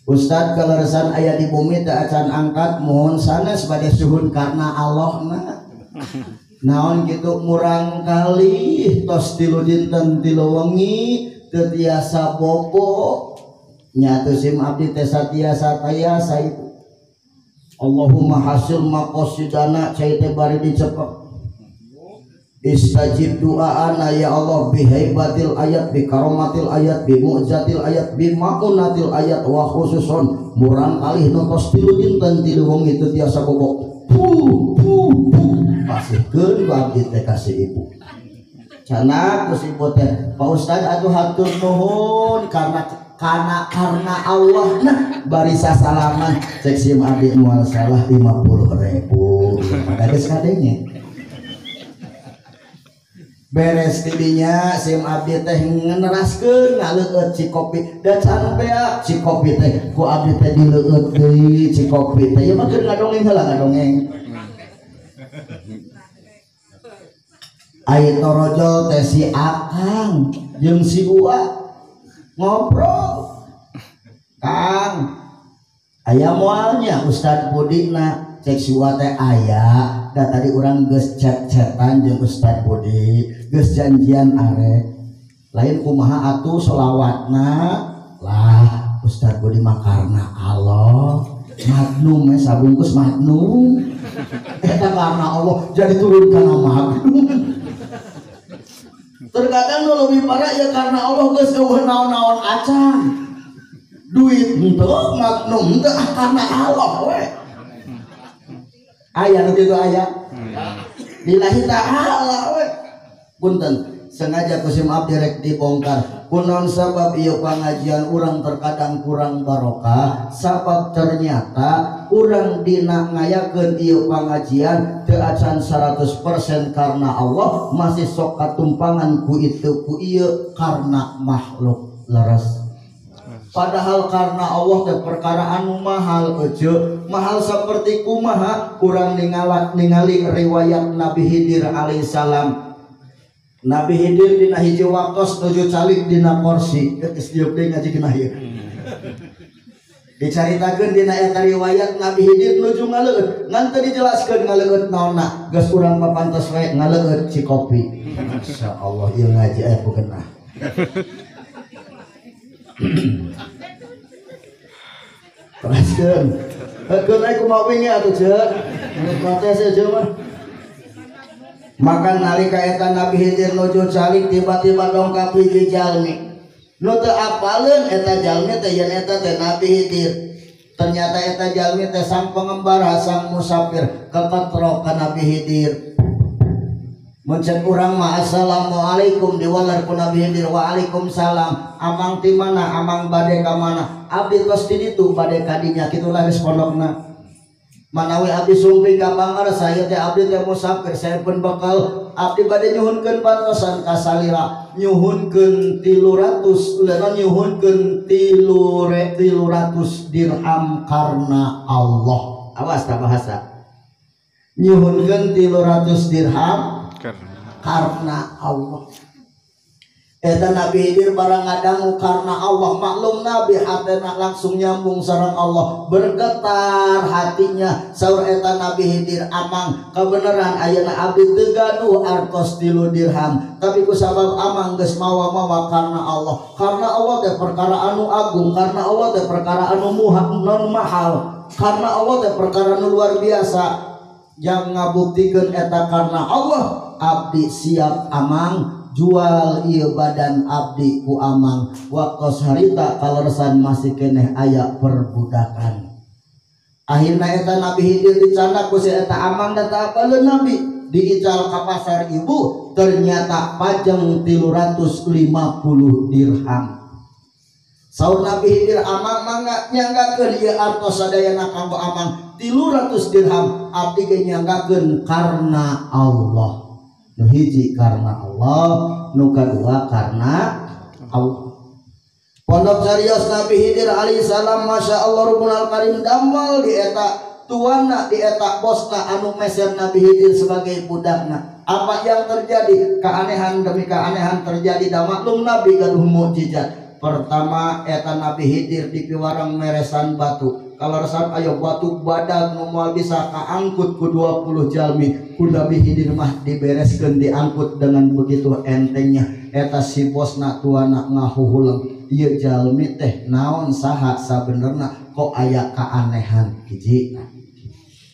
Ustad kaleresan aya di bumi teu acan angkat mohon sanes bade suhun karena Allah na. Naon kitu murang kali tos 3 dinten 3 wengi teu tiasa bobo. Nya teu sim abdi teh satiasa tayasa itu. Allahumma hasil maqasidana cai teh bari dicepek. Istajib doa-ana ya Allah bihaibatil ayat bi karomatil ayat bi mu'jatil ayat bi maunatil ayat wa khususon murang kalih nontos 3 dinten 3 wengi teu tiasa bobok puh puh puh pasihkeun ku abdi teh ka si ibu cenah ku si ibu teh Pak Ustad atuh hatur nuhun karena Allah nah bari sasalaman cek si abdi moal salah 50.000 pada geus kadenge beres tidinya sim abdi teh ngeneraskeun ngaleueut cikopi da can bea cikopi teh ku abdi teh dileueut deui cikopi teh ieu mah keur ngadongeng heula ngadongeng ai torojol teh si akang jeung si ua ngobrol Kang aya moalnya Ustad Budi na cek si ua teh aya da tadi urang geus chat-chatan jeung Ustad Budi geus janjian arek lain kumaha atuh solawatna lah Ustad Budi mah karena Allah magnum we sabungkus magnum eta karena Allah jadi turun kana magnum. Terkadang nu leuwih parah ya karena Allah geus eueuh naon-naon acan duit henteu magnum henteu ah karena Allah we. Aya nu kitu aya. Lillahi ta'ala we. Punten, sengaja ku sim abdi rek dibongkar. Kunaon sabab ieu pangajian urang terkadang kurang barokah, sabab ternyata urang dina ngayakeun ieu pangajian teu acan 100% karena Allah, masih sok katumpangan ku itu ku ieu karena makhluk leres. Padahal karena Allah teh perkara anu mahal ece, mahal seperti kumaha urang ningali riwayat Nabi Khidir alaihissalam. Nabi Khidir dina hiji waktos nuju calik dina kursi, geus diuk deui ngaji kena ieu. Dicaritakeun dina eta riwayat Nabi Khidir nuju ngaleueut, ngan teu dijelaskeun ngaleueut naonna, geus urang mah pantes we ngaleueut cikopi. Masyaallah ieu ngaji aya kugenah. Teraskeun. Heukeun ai kumaha wingi atuh ceuk. Menurut protes ya mah. Maka nalika eta Nabi Khidir nuju calik tiba-tiba dongkap hiji jalmi. Nu teu apaleun eta jalmi teh yen eta teh Nabi Khidir. Ternyata eta jalmi teh sang pengembara, sang musafir keketrok ka Nabi Khidir. Mun cek urang mah assalamualaikum diwaler ku Nabi Khidir waalaikumsalam. Amang ti mana? Amang bade ka mana? Abdi tos di ditu bade ka dinya kitu lah geus pondokna. Manawi abdi sumping ka pangarsa ieu teh abdi teh musafir saya pun bakal abdi bade nyuhunkeun bantosan ka salira nyuhunkeun 300 leuna nyuhunkeun 300 dirham karena Allah. Awas ta bahasa. Nyuhunkeun 300 dirham karena Allah. Eta Nabi Khidir barang ngadangu karena Allah, maklum Nabi hatena langsung nyambung sareng Allah, bergetar hatinya. Saur eta Nabi Khidir, amang kebenaran ayeuna abdi teu gaduh artos 3 dirham, tapi kusabab amang geus mawa-mawa karena Allah. Karena Allah teh perkara anu agung, karena Allah teh perkara anu non mahal, karena Allah teh perkara anu luar biasa. Yang ngabuktikeun eta karena Allah, abdi siap amang jual ieu badan abdi ku amang. Waktos harita kaleresan masih keneh aya perbudakan. Akhirna eta Nabi Khidir dicandak ku si eta amang da teu apaleun Nabi, diical ka pasar ibu, ternyata pajeng 350 dirham. Saur Nabi Khidir, amang mangga nyanggakeun ieu artos sadayana kanggo amang 300 dirham, abdi ge nyanggakeun karena Allah. Nu hiji karena Allah, nu kadua karena Allah. Pondok serius Nabi Khidir alaihi salam, masya Allah Rabbul Karim damel di eta tuanna, di eta bosna anu meser Nabi Khidir sebagai budakna. Apa yang terjadi? Keanehan demi keanehan terjadi. Da maklum Nabi gaduh mukjizat. Pertama eta Nabi Khidir di piwarang meresan batu. Kalau resep ayo batu badag nu moal bisa kaangkut ku 20 jalmi, ku Nabi Khidir mah dibereskeun diangkut dengan begitu entengnya. Eta si bosna tuana ngahuhuleng, ieu jalmi teh naon saha sabenerna kok aya keanehan. Hiji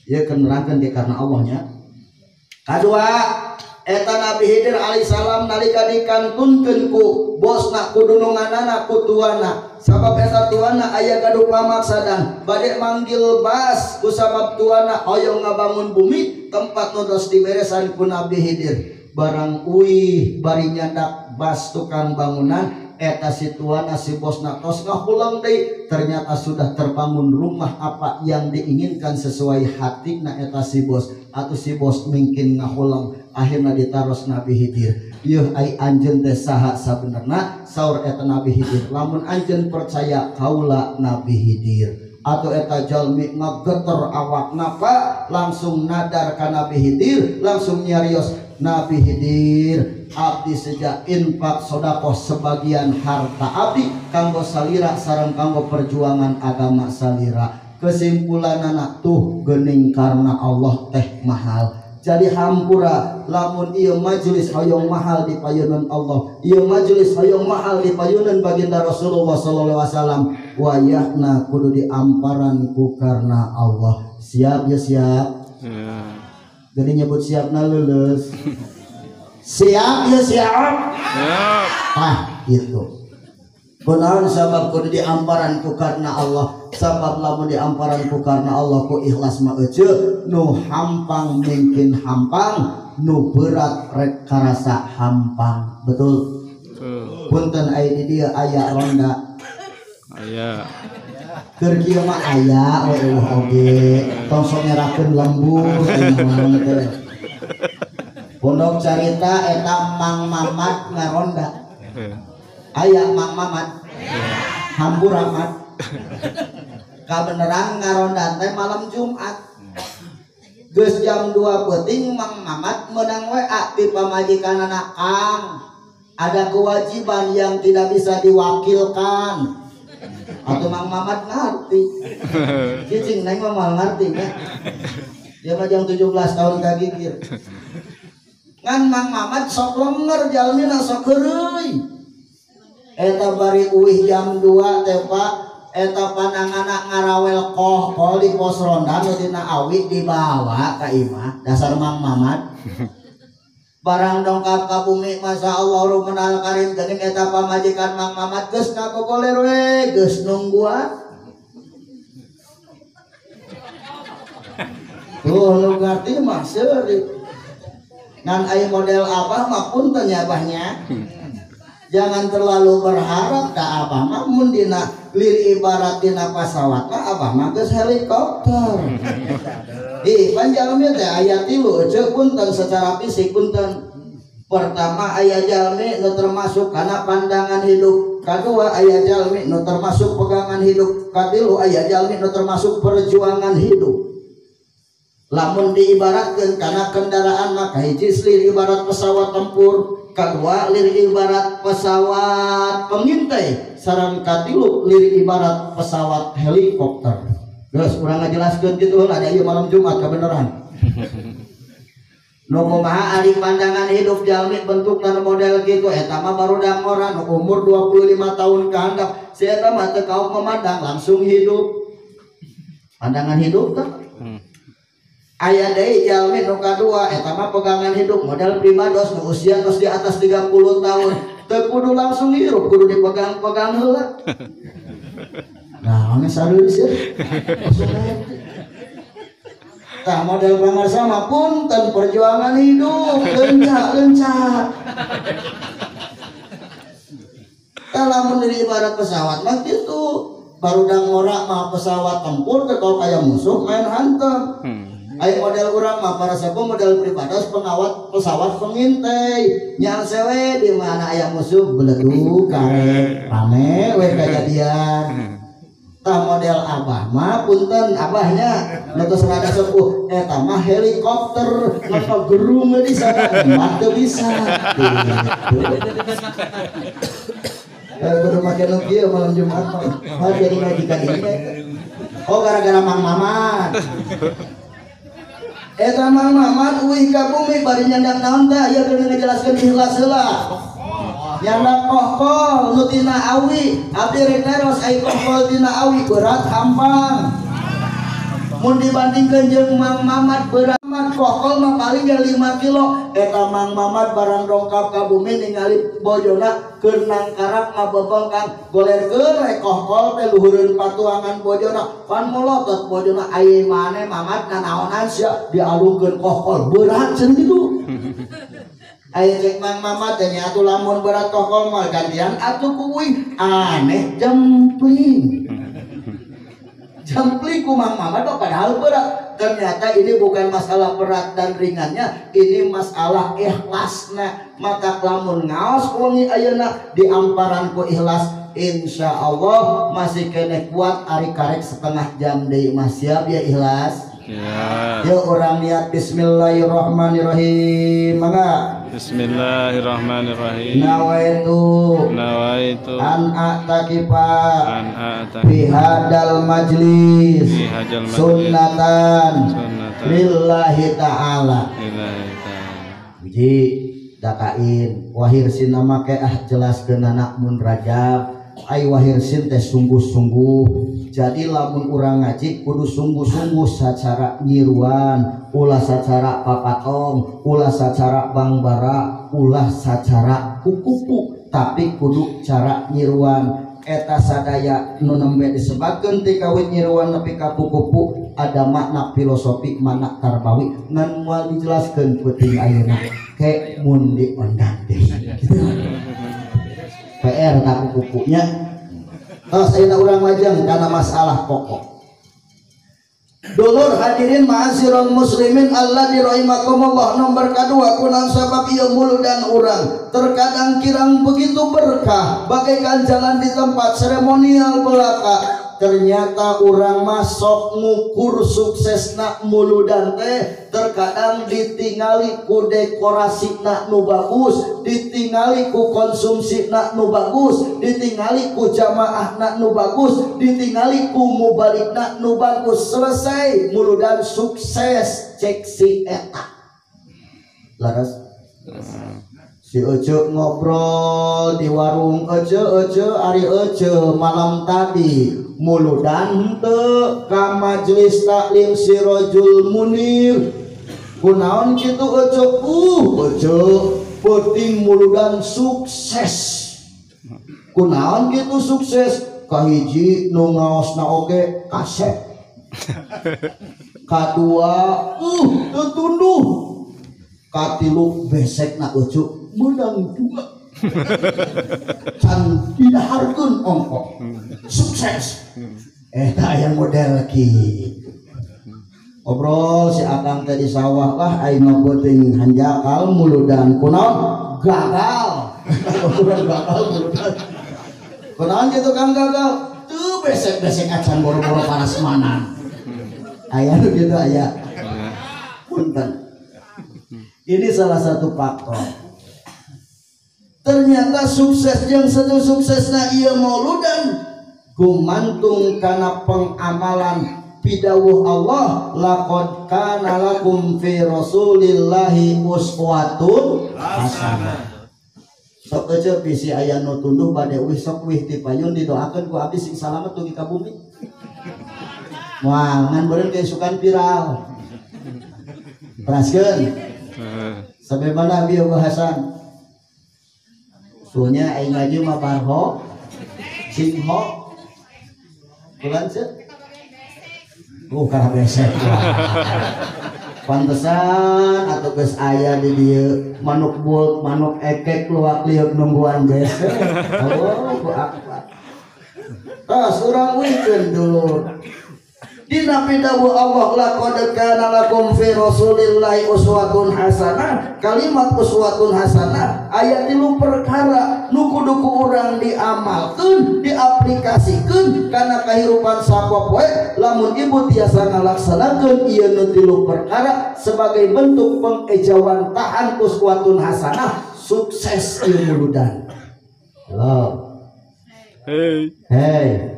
ieu keur nerangkeun di karena Allahnya. Kadua eta Nabi Khidir alaihissalam nalika dikantunkeun ku bosna ku dununganana ku tuana, sabab eta tuana aya gaduh pamaksadan bade manggil bas ku sabab tuana hoyong ngabangun bumi tempat nu tos diberesan ku Nabi Khidir. Barang uih bari nyandak bas tukang bangunan, eta si tuana si bosna tos ngahulang deui, ternyata sudah terbangun rumah apa yang diinginkan sesuai hatina eta si bos. Atau si bos mungkin ngahulang, akhirna ditaros Nabi Khidir, yeuh ai anjeun teh saha sabenerna? Saur eta Nabi Khidir, lamun anjeun percaya kaula Nabi Khidir. Atau eta jalmi ngageter awakna Pak, langsung nadar ka Nabi Khidir, langsung nyarios, Nabi Khidir, abdi sejak infak sodakoh sebagian harta abdi kanggo salira sareng kanggo perjuangan agama salira. Kesimpulan anak tuh gening karena Allah teh mahal. Jadi hampura lamun ieu majelis hoyong mahal di payunan Allah, ieu majelis hoyong mahal di payunan baginda Rasulullah sallallahu alaihi wasallam, wayahna kudu diamparan ku karena Allah. Siap ya siap? Ya. Jadi nyebut siapna lulus. Siap ya siap? Siap. Ah gitu. Kunaon sabab kudu diamparan ku karena Allah? Sabab lamun diamparan ku karena Allah ku ikhlas mah eceu, nu hampang mungkin hampang, nu berat rek karasa hampang. Betul? Betul. Punten aya di dieu aya ronda. Aya. Keur kieu mah aya we eueuh oge, tong sok ngerakeun lembur ayeuna teh. Pondok carita eta Mang Mamat ngaronda. Aya Mang Mamat. Hambur amat. Kabeneran ngaronda teh malam Jumat. Geus jam 2 peuting Mang Mamat meunang WA ti pamajikanana, Kang, ada kewajiban yang tidak bisa diwakilkan. Atau Mang Mamat ngerti. Cicing neng mah moal ngerti nya. Dia mah jam 17 tahun kagigir. Ngan Mang Mamat sok lenger jalmina sok heureuy. Eta bari uih jam 2 teh Pak, eta pandanganna ngarawel koh kol di pos ronda nu dina awi dibawa ka imah dasar Mang Mamat. Barang dongkap ka bumi masya Allah Rabbul Karim geuning eta pamajikan Mang Mamat geus ngagogoler we geus nungguan. Tuh nu ngarti mah seuri. Ngan aya model abah mah punten ya abahnya. Jangan terlalu berharap da abah mah mun dina lir ibarat dina pasawat mah abah mah geus helikopter. Ih, pan jalmi teh aya tilu eceu punten secara fisik punten. Pertama aya jalmi nu termasuk kana pandangan hidup, kadua aya jalmi nu termasuk pegangan hidup, katilu aya jalmi nu termasuk perjuangan hidup. Lamun diibaratkeun kana kendaraan maka hiji lir ibarat pesawat tempur, kadua lir ibarat pesawat pengintai, sareng katilu lir ibarat pesawat helikopter. Geus urang ngajelaskeun kitu heula da ieu malam Jumat kabeneran. Nu kumaha ari pandangan hidup jalmi bentukna model kitu eta mah barudak ngora nu umur 25 tahun ka handap si eta mah teu kaok memandang langsung hidup. Pandangan hidup teh. Aya deui jalmi nu kadua eta mah pegangan hidup model primados nu usia tos di atas 30 tahun teu kudu langsung hirup kudu dipegang-pegang heula. Nah, geus sareureus ya. Tah model pangarsa mah punten perjuangan hidup lencak-lencak. Tah lamun dari ibarat pesawat mah kitu barudak ngora mah pesawat tempur teh kalau kaya musuh main hantem. Ayo model urang mah para sepuh model pribados pengawat pesawat pengintai nyang sewe di mana aya musuh beledug karet rame we kajadian. Tah model abah mah punten abahnya nu tos rada sepuh eta mah helikopter maka gerung di sana mah teu bisa. Kudu make nu kieu malam Jumat mah jadi ngajikan ini. Oh gara-gara Mang Mamat. Eta Mang Mamat uih ka bumi bari nyandak naon teh ieu keur ngajelaskeun ikhlas heula. Nyandak kohkol nu tina awi, abdi rek naros ai kohkol tina awi berat hampang. Mun dibandingkeun jeung Mang Mamat berat kohkol mah paling ge 5 kilo. Eta Mang Mamat barang dongkap ka bumi ningali bojona keur nangkarap ngabebengkang golerkeun we kohkol teh luhureun patuangan bojona pan molotot bojona ai mane Mamat nanaonan sia dialungkeun kohkol berat cenah kitu. Ai cek Mang Mamat teh nya atuh lamun berat kohkol mah gantian atuh ku uing aneh jempling. Jempling ku Mang Mamat padahal berat. Ternyata ini bukan masalah berat dan ringannya, ini masalah ikhlasna. Maka lamun ngaos wengi ayeuna diamparan ku ikhlas, insya Allah masih keneh kuat ari karek setengah jam deui mah siap ya ikhlas. Ya. Yuk orang niat bismillahirrahmanirrahim. Mangga. Bismillahirrahmanirrahim. Nawaitu nawaitu an a'takifa an a'takifa fi hadal majlis sunnatan lillahi ta'ala. Lillahi ta'ala. Uji dakain wahir sin make ah jelaskeun anak mun rajab ai wahir sin teh sungguh-sungguh. Jadi lamun urang ngaji kudu sungguh-sungguh sacara nyiruan, ulah sacara papatong, ulah sacara bangbara, ulah sacara kukupu, tapi kudu cara nyiruan. Eta sadaya nu nembe disebutkeun ti kawit nyiruan nepi ka kukupu ada makna filosofi, makna tarbawi ngan moal dijelaskeun peuting ayeuna ke mun diondang deui. Gitu. PR ka kukupunya. Terus ayeuna urang lajeng kana masalah pokok. Dulur hadirin ma'asyiral muslimin alladzi rahimakumullah, nomor kedua kunaon sabab ieu muludan urang terkadang kirang begitu berkah bagaikan jalan di tempat seremonial belaka. Ternyata urang masuk ngukur suksesna muludan teh terkadang ditingali ku dekorasina nu bagus, ditingali ku konsumsina nu bagus, ditingali ku jamaahna nu bagus, ditingali ku mubalikna nu bagus. Selesai muludan sukses cek si eta. Laras si Ece ngobrol di warung Ece, Ece ari Ece malam tadi muludan henteu ka majelis taklim Sirajul Munir. Kunaon kitu Ece? Ece peuting muludan sukses. Kunaon kitu sukses? Kahiji nu ngaosna oge kasep. Kadua teu tunduh. Katilu besekna Ece menang juga. Can didaharkeun ongkok. Sukses. Eta aya model kieu. Obrol si akang teh di sawah lah aing mah peuting hanjakal muludan kunaon gagal. Gagal muludan. Kunaon kitu Kang gagal? Teu besek-besek acan boro-boro parasmanan. Aya nu kitu aya. Punten. Ini salah satu faktor. Ternyata sukses yang satu suksesna ieu mauludan gumantung kana pengamalan pidawuh Allah laqad kana lakum fi rasulillahi uswatun hasanah. Sok aja bisi aya nu tunduh bade wih sok wih ti payun didoakeun ku abdi sing salamet dugi ka bumi. Moal ngan beureun keisukan viral. Teraskeun. Sampai mana abi Abu Hasan? Sunya aing ngaji mah barho singho bulan sih. Karena besek. Pantesan atau geus aya di dieu manuk bul, manuk ekek luak liuk nungguan besek. Allahu akbar. Tos urang wikeun dulur. Dina pidawuh Allah laqad kana lakum fi rasulillahi uswatun hasanah. Kalimat uswatun hasanah aya tilu perkara nu kudu ku urang diamalkeun, diaplikasikeun kana kahirupan sapopoe. Lamun ibu tiasa ngalaksanakeun ieu nu tilu perkara sebagai bentuk pengejawantahan uswatun hasanah, sukses ieu muludan. Halo. Hey. Hey.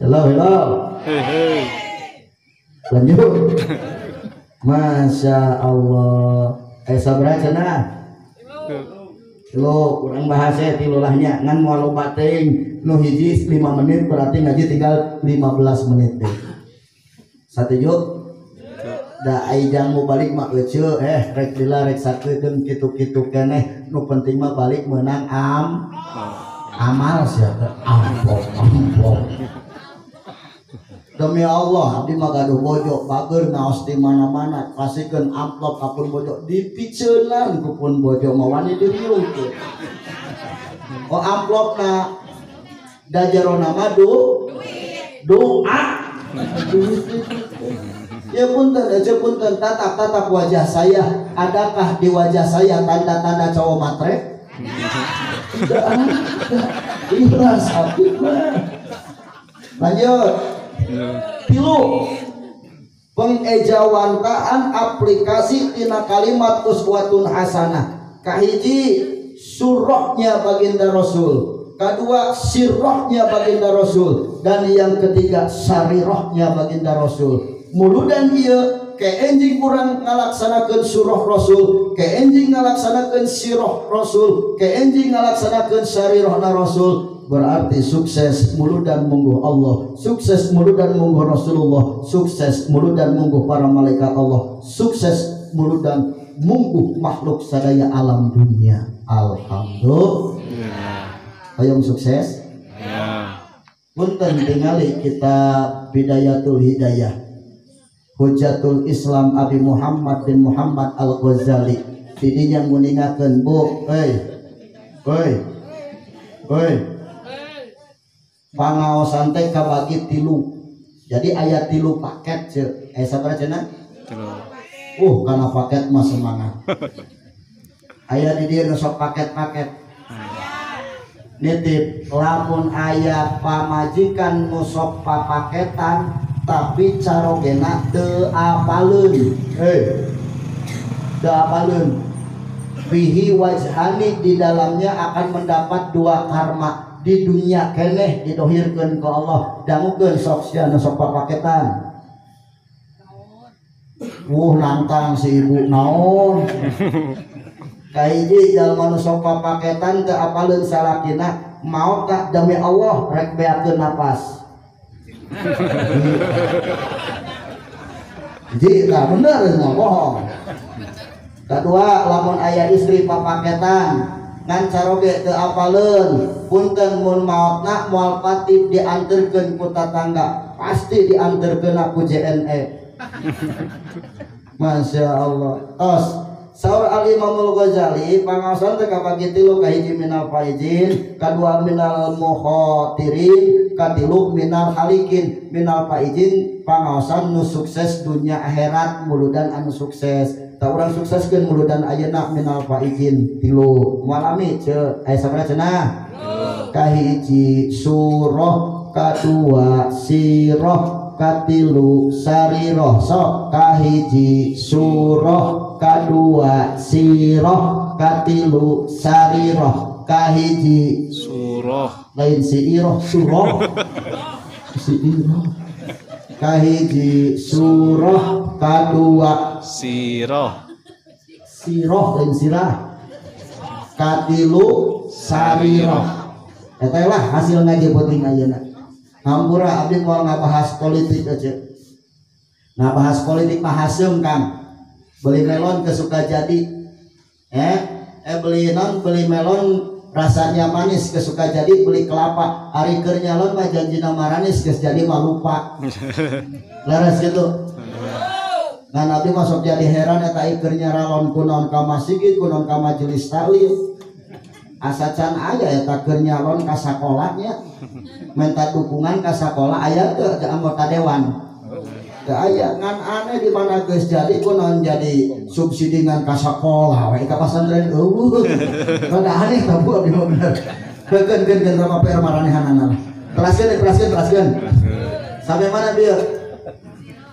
Hello, hello. Hey, hey. Lanjut. Masya Allah. Sabaraha cenah? Lo kurang bahasa tilulahnya ngan moal loba teuing. Nu hiji 5 menit berarti ngaji tinggal 15 menit deh. Satuju? Da ai jang mau balik mah euceu rek lila rek sakedeung kitu-kitu keneh. Nu penting mah balik meunang amal sia teh amplop amplop. Demi Allah, abdi mah gaduh bojo, bager ngaos di mana-mana, kasihkeun amplop ka pun bojo, dipiceunan ku pun bojo mah wani diriungkeun. Oh amplopna da jerona mah doa. Ya punten, aja punten, tatap-tatap wajah saya, adakah di wajah saya tanda-tanda cowok matre? Tidak ada. Ikhlas abdi mah. Lanjut. Tilu pengejawantaan aplikasi tina kalimat uswatun hasanah. Kahiji surahnya baginda Rasul, kedua sirahnya baginda Rasul, dan yang ketiga sarirahnya baginda Rasul. Muludan ieu ke enjing urang ngalaksanakeun surah Rasul, ke enjing ngalaksanakeun sirah Rasul, ke enjing ngalaksanakeun sarirahna Rasul, berarti sukses muludan mungguh Allah, sukses muludan mungguh Rasulullah, sukses muludan mungguh para malaikat Allah, sukses muludan mungguh makhluk sadaya alam dunia. Alhamdulillah. Hayang sukses. Punten tingali kita Bidayatul Hidayah Hujatul Islam Abi Muhammad bin Muhammad Al-Ghazali. Tidinya nguningakeun bu, hei. Hei. Hei. Pangaosan teh kabagi tilu. Jadi aya tilu paket ceu. Sabaraha cenah? Tilu. Kana paket mah semangat. Aya di dieu nu sok paket-paket. Nitip lamun aya pamajikan nu sok papaketan tapi carogena teu apaleun. Teu apaleun. Bihi wajhani, di dalamnya akan mendapat dua karma. Di dunia keneh didohirkeun ku Allah, dangukeun sok sia nu sok papaketan. Wuh nantang si ibu naon. Kahiji jalma nu sok papaketan teu apaleun salakina, maot tak demi Allah rek beakeun napas. Ji tah bener mah bohong. Kadua lamun aya istri papaketan ngan caroge teu apaleun, punten mun maotna moal pati dianterkeun ku tatangga, pasti dianterkeun ku JNE. Masya Allah. Tos saur Al Imamul Ghazali pangaosan teh kabagi tilu, kahiji minal faizin, kadua minal mukhatirin, katilu minal halikin. Minal faizin pangaosan nu sukses dunia akhirat, muludan anu sukses. Tak urang sukseskeun muludan ayeuna minal faizin tilu. Moal ami ceu aya sabaraha cenah? Kahiji surah, kadua sirah, katilu sariroh. Sok kahiji surah kadua siroh katilu sariroh kahiji surah lain siiroh surah siiroh kahiji surah kadua siroh siroh lain sirah katilu sariroh. Eta lah hasil ngaji penting ayeuna. Hampura abdi moal ngabahas politik aja. Ngabahas politik mah haseum Kang. Beli melon ke Sukajadi. Beli non beli melon rasanya manis ke Sukajadi, beli kelapa. Ari keur nyalon mah janjina maranis geus jadi mah lupa. Leres gitu. Ngan abdi mah sok jadi heran eta keur nyaralon kunaon ka masjid, kunaon ka majelis taklim. Asa can aya eta keur nyalon ka sakolanya. Minta dukungan ka sakola aya teu anggota dewan. Teu aya ngan aneh di mana geus jadi kunaon jadi subsidi ngan ka sakola we ka pasantren eueuh. Rada aneh ka Bu abdi mah bener. Keun rama PR maranehanana lah. Teraskeun. Sampai mana bieu?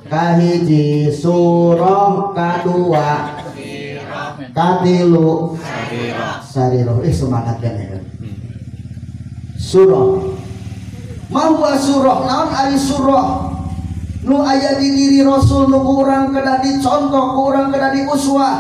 Kahiji surah kadua katilu sariroh. Semangat kan ya. Surah mahwa surah naon ari surah nu aya di diri Rasul nu kurang kedah dicontoh, kurang kedah diuswah.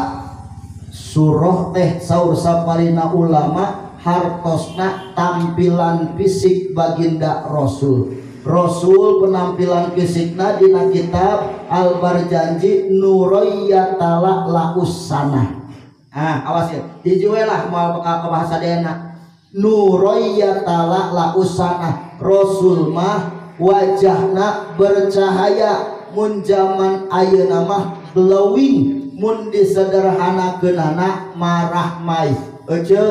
Surah teh saur saparina ulama hartosna tampilan fisik baginda Rasul. Rasul penampilan fisikna dina kitab Al Barjanji Nuroyatala Lausana. Ah, awas ya. Hiji we lah moal bakal ke bahasa dena. Nuroyatala Lausana. Rasul mah wajahna bercahaya mun zaman ayeuna mah glowing, mun disederhanakeunana marah mai. Ece.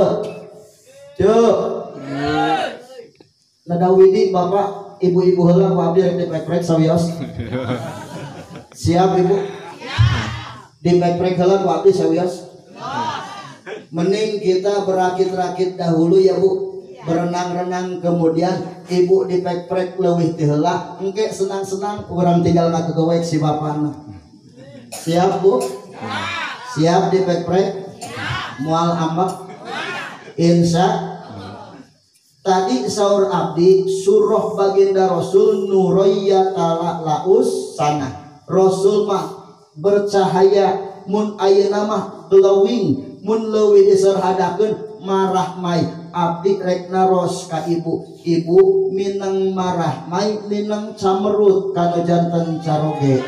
Ceu. Nada widi bapak ibu-ibu heula ku abdi rek diprek-prek sawios. Siap ibu? Diprek-prek heula ku abdi sawios. Mending kita berakit-rakit dahulu ya Bu. Berenang-renang kemudian ibu diprek-prek leuwih ti heula, engke senang-senang urang tinggal ngagegewek si bapana. Siap Bu? Siap diprek-prek? Moal ambek? Insya. Tadi saur abdi surah baginda Rasul nuroyatala laus sana. Rasul mah bercahaya mun ayeuna mah glowing, mun leuwih diserhadakeun marah mai. Abdi rek naros ka ibu, ibu mineng marah mai mineng camerut kanu janten caroge.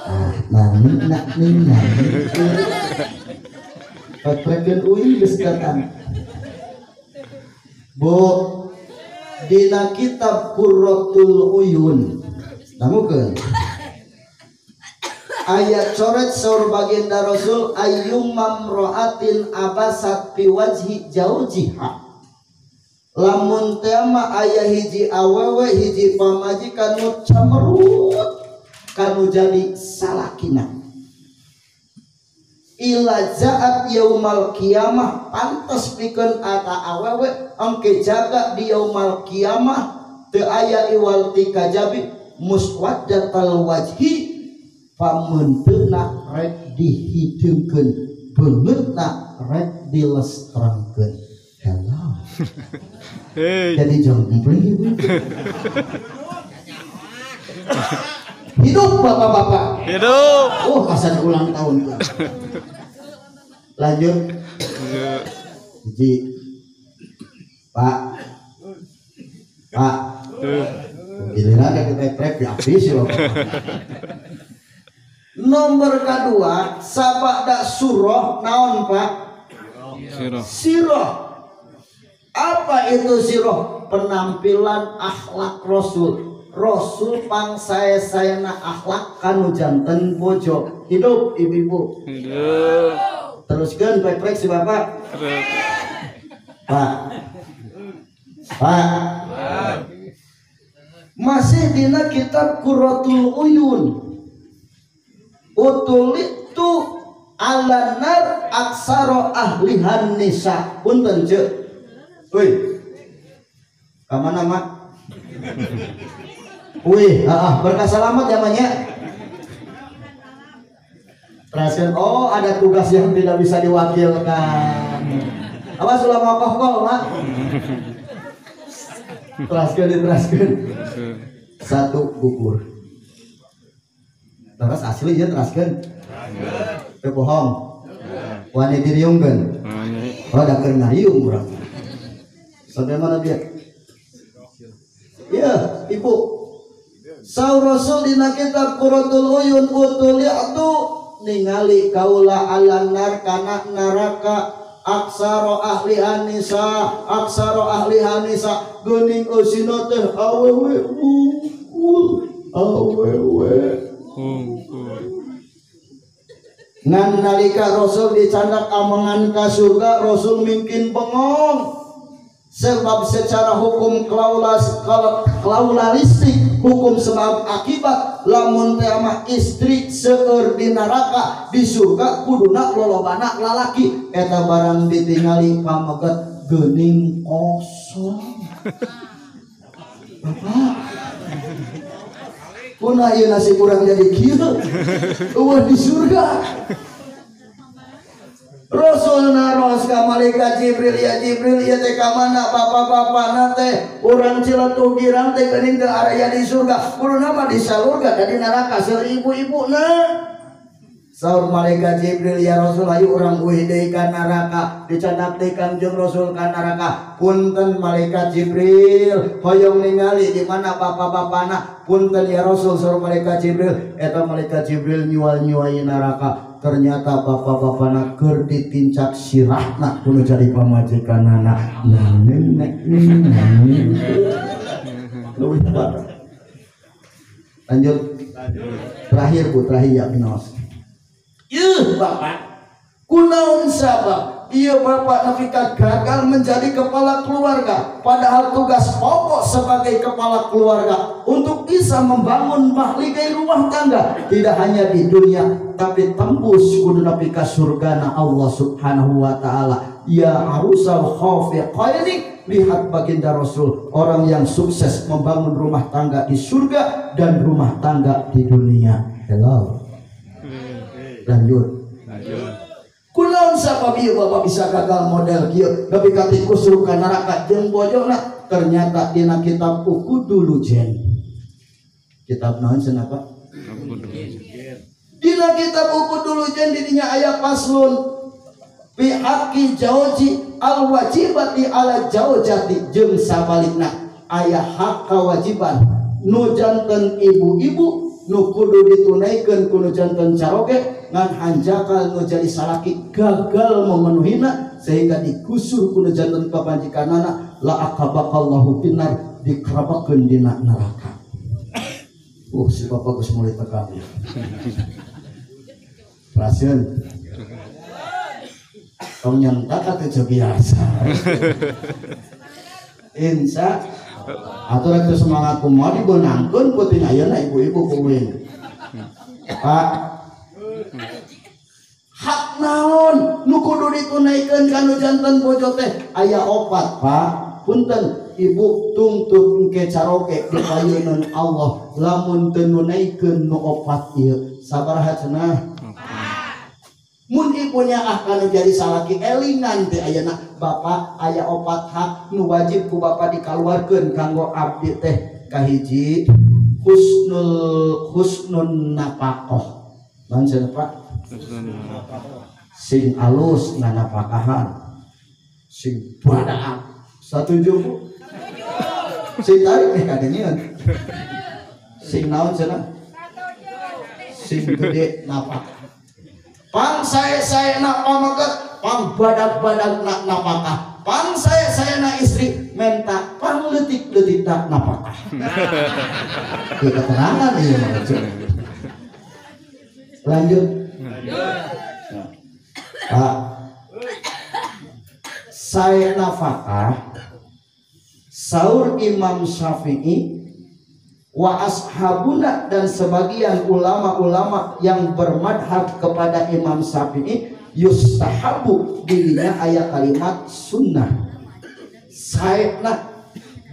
Ah, nani nak ning nani. Patrekeun uing geus datang. Bu, dina kitab Qurratul Uyun dangukeun ayat coret saur baginda Rasul ayyum mamra'atin abasat fi wajhi jaujiha. Lamun teh mah aya hiji awewe hiji pamajikan nu camerut kanu jadi salakina. Ila jaat yaumal kiamah pantes pikeun ata awewe engke jaga di yaumal kiamah teu aya iwal ti kajabi muswaddatal wajhi pameunteuna rek dihideungkeun beungeutna rek dilestrangkeun. Hello. Hey. Jadi jompling ibu. Hidup bapak-bapak. Hidup. Oh, hasan ulang tahun. Lanjut. Hiji. Pak. Pak. Giliran yang kita trek dihabis ya Bapak. Nomor kedua, sabada surah naon Pak? Siroh. Siroh. Apa itu siroh? Penampilan akhlak Rasul. Rasul pangsae-saena akhlak kanu janten bojo. Hidup ibu-ibu. Hidup. Teruskan prek-prek si bapak. Terus. Pak. Pak. Masih dina kitab Qurratul Uyun. Utulitu ala nar aksaro ahlihan nisa. Punten ceu. Woi. Ka mana, Mak? Wih, berkah selamat ya banyak. Teraskan, oh ada tugas yang tidak bisa diwakilkan. Apa sudah mau kok, Mak? Teraskan, diteraskan. Satu gugur. Terus asli ya teraskan. Teu bohong. Wani diriungkeun. Oh, da keur ngariung urang. Sampai mana dia? Ya, ibu. Saur Rasul dina kitab Qurratul Uyun utuli'tu ningali kaula alan nar kana neraka aksaro ahli anisa aksaro ahli anisa geuning eusina teh awewe unggul awewe unggul. Ngan nalika Rasul dicandak amangan ka surga, Rasul mingkin bengong sebab secara hukum klaulalistik hukum sebab akibat lamun teh mah istri seueur di neraka di surga kuduna lolobana lalaki eta barang ditingali pameget geuning kosong. Bapak kuna ieu nasi kurang jadi kieu eueuh di surga. Rasul naros ka malaikat Jibril, ya Jibril ieu teh ka mana bapak-bapakna teh urang Ciletuh Girang teh geuning teu aya di surga kuduna mah di surga da di neraka seueur ibu-ibuna. Saur malaikat Jibril, ya Rasul ayo urang uih deui ka neraka dicandak deui Kangjeng Rasul ka neraka. Punten malaikat Jibril hoyong ningali di mana bapak-bapakna. Punten ya Rasul, saur malaikat Jibril. Eta malaikat Jibril nyual-nyuai neraka, ternyata bapak-bapakna keur ditincak sirahna kudu jadi pamajikanana. Nah nenek leuwih hebat. Lanjut. Terakhir Bu, terakhir ya Binos. Yuh bapak, kunaon sabab iya bapak nepi ka gagal menjadi kepala keluarga, padahal tugas pokok sebagai kepala keluarga untuk bisa membangun mahligai rumah tangga tidak hanya di dunia tapi tembus kudu nepi ka surgana Allah Subhanahu wa taala. Ya arusal khafiqaini, lihat baginda Rasul, orang yang sukses membangun rumah tangga di surga dan rumah tangga di dunia. Hello. Lanjut. Kunaon sabab ieu bapak bisa gagal model kieu nepi ka tikusruk ka neraka jeung bojona? Ternyata dina kitab Uqudul Jen. Kitab naon cenah Pak? Dina kitab Uqudul Jen di dinya aya paslon fi haqqi jauji al wajibati ala jaujati jeung sabalikna aya hak kewajiban nu janten ibu-ibu nu kudu ditunaikeun ku nu janten caroge ngan hanjakal nu jadi salaki gagal memenuhina sehingga digusur ku nu janten papanjikanana la akabakallahu finnar dikerabakeun dina neraka. Si bapak geus mulai tegang. Raseun. Tong nyentak atuh biasa. Insya atur itu semangat kumaha dibeunangkeun peuting ayeuna ibu-ibu kuing. Pak, hak naon nu kudu ditunaikeun ka nu janten bojo teh? Aya opat, Pak. Punten ibu tungtut engke caroke di payeuneun Allah lamun teu nunaikeun nu opat ieu. Sabaraha cenah? Mun ibunya ah kana jadi salaki elingan teh ayeuna bapak aya opat hak nu wajib ku bapak dikaluarkeun kanggo abdi teh. Kahiji husnul nafaqah. Naon cenah Pak? Sing alus nanapakahan, sing badaan. Satuju Bu? Sing tarik eh kadengeun. Sing naon cenah? Sing gede nafkah. Pang saya nak pameget, pang badag-badag nak napakah. Pang saya nak istri menta pang leutik-leutik nak napakah. Ieu keterangan ieu mah. Lanjut. Pak, saya nafkah saur Imam Syafi'i wa ashabuna dan sebagian ulama-ulama yang bermadhab kepada Imam Syafi'i yustahabu dirinya ayat kalimat sunnah. Saena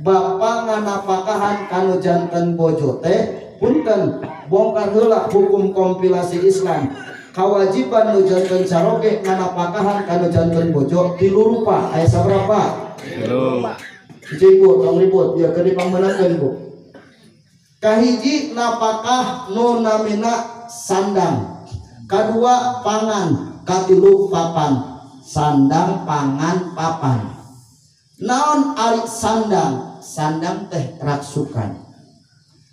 Bapak nganapakahan kanu janten bojo teh punten bongkar heula hukum kompilasi Islam. Kawajiban nu janten caroge nganapakahan kanu janten bojo tilu rupa. Aya sabaraha? Tilu. Cicing Bu, tong ribut, ya keur dipangmeunangkeun Bu. Kahiji napakah nu namina sandang. Kadua pangan, katilu papan. Sandang, pangan, papan. Naon ari sandang? Sandang teh raksukan.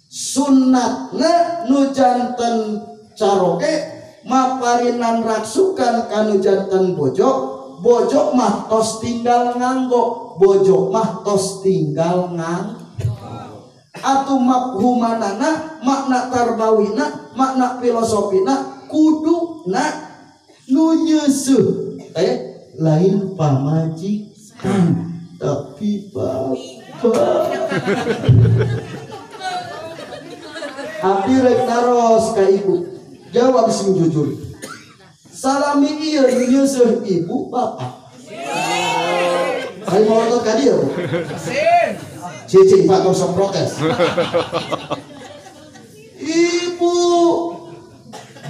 Sunnatna nu janten caroge maparinan raksukan kanu janten bojo, bojo mah tos tinggal nganggo, bojo mah tos tinggal nganggo. Atuh mafhumanana, makna tarbawina, makna filosofina kuduna nu nyeuseuh teh lain pamajikan tapi bapak. Abdi rek naros ka ibu, jawab sing jujur. Salami ieu nu nyeuseuh ibu bapak. Ayo melotot ka dieu. Cicing Pak tong sok protes. Ibu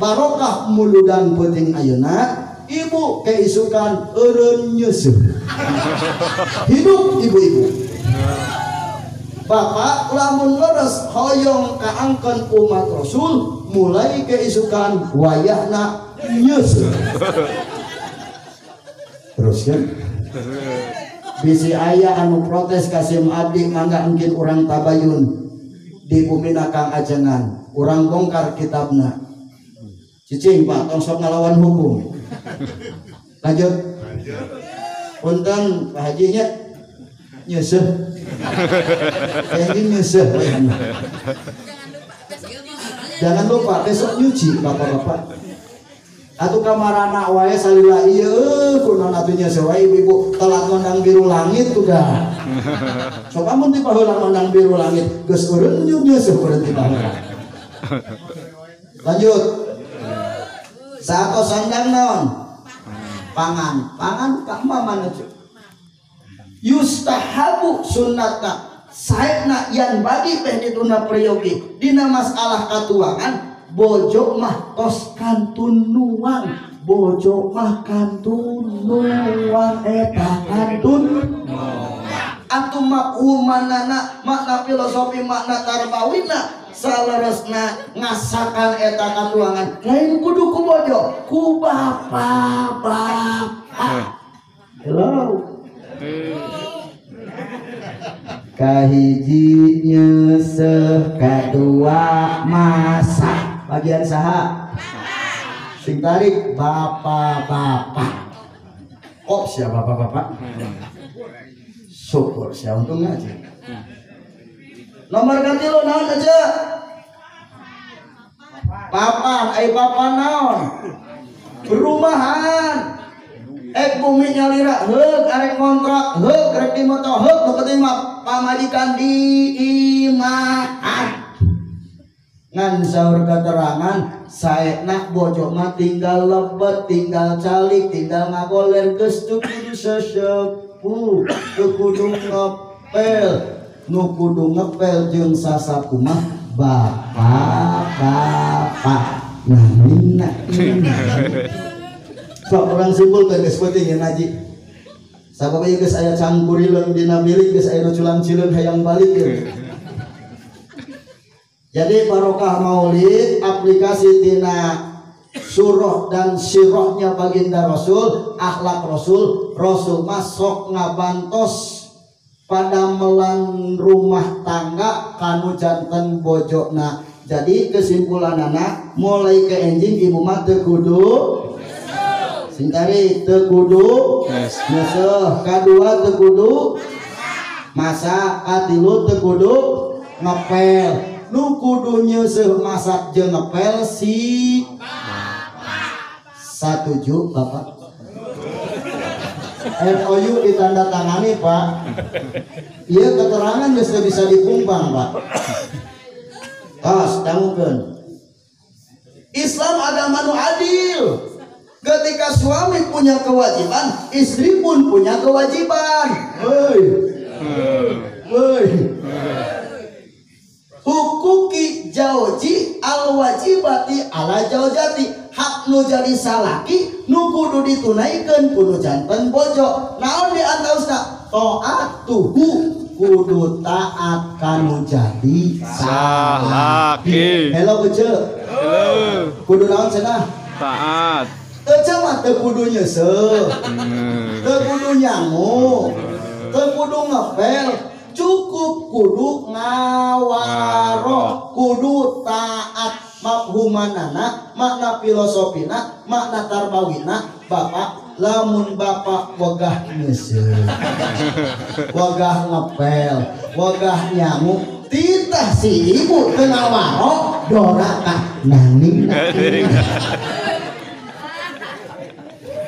barokah muludan peuting ayeuna, ibu keisukan eureun nyeuseuh. Hidup ibu-ibu. Bapak lamun leres hoyong kaangkeun umat Rasul mulai keisukan wayahna nyeuseuh. Terus kan? Bisi aya anu protes kasim abdi mangga engkin urang tabayun di bumina Kang Ajengan, urang bongkar kitabna. Cicing Pak tong sok ngalawan hukum. Lanjut. Punten Pak Haji nya nyeuseuh. Kayaknya nyeuseuh. Jangan lupa besok nyuci bapak-bapak. Atuh kamarana wae salila ieu kunaon atuh nyeuseuh wae ibu-ibu telat ngondang biru langit udah. Sok amun ti baheula ngondang biru langit geus eureun nyeuseuh eureun ti baheula. Lanjut. Sato sandang naon? Pangan. Pangan ka mana cuk? Yustahabu sunnatna saena yan bagi teh dituna priyogi dina masalah katuangan bojo mah tos kantun nuang, bojo mah kantun nuang eta kantun atuh mafhumanana makna filosofi makna tarbawina saleresna ngasakan eta katuangan lain kudu ku bojo ku bapak-bapak. Hello. Kahiji nyeuseuh, kadua masak. Bagian saha? Sing tarik bapak-bapak. Kok siapa bapak-bapak? Syukur sia untung aja. Nomor katilu naon aja? Papan, ai papan naon? Perumahan. Ek bumi nyalira heug arek kontrak heug rek dimoto heug nu penting mah pamajikan diimahan. Ngan saur keterangan saena bojo mah tinggal lebet, tinggal calik, tinggal ngagoler geus teu kudu sesepuh, teu kudu ngepel. Nu kudu ngepel jeung sasapu mah bapak-bapak. Nah minna ini. Sok urang simpulkeun geus penting ya ngaji. Sabab ieu geus aya cangkurileun dina bilik geus aya nu culang-cileun hayang balik ieu. Jadi barokah maulid aplikasi tina surah dan sirahnya baginda Rasul, akhlak Rasul, Rasul masuk ngabantos pada melan rumah tangga kanu janten bojona. Jadi kesimpulanana mulai ke enjing ibu mah teu kudu singkari teu kudu nyeuseuh, kadua teu kudu masak, katilu teu kudu ngepel. Nu kudu nyeuseuh masak jeung ngepel si satuju Bapak. MOU ditandatangani Pak. Iya keterangan geus teu bisa dikumpang Pak. Tos dangukeun. Islam agama nu adil. Ketika suami punya kewajiban, istri pun punya kewajiban. Hei. Woi. Hukuki jauji al wajibati ala jaujati, hak nu jadi salaki nu kudu ditunaikeun kudu janten bojo. Naon di antausna? Taatuhu, kudu taat kanu jadi salaki. Hello ece. Hello. Kudu naon cenah? Taat. Ece mah teu kudu nyeuseuh. Teu kudu nyangu. Teu kudu ngepel. Cukup kudu ngawaro, kudu taat. Mafhumanana, makna filosofina, makna tarbawina, bapak lamun bapak wegah nyeuseuh, wegah ngepel, wegah nyangu, titah si ibu teu ngawaro doraka nanging.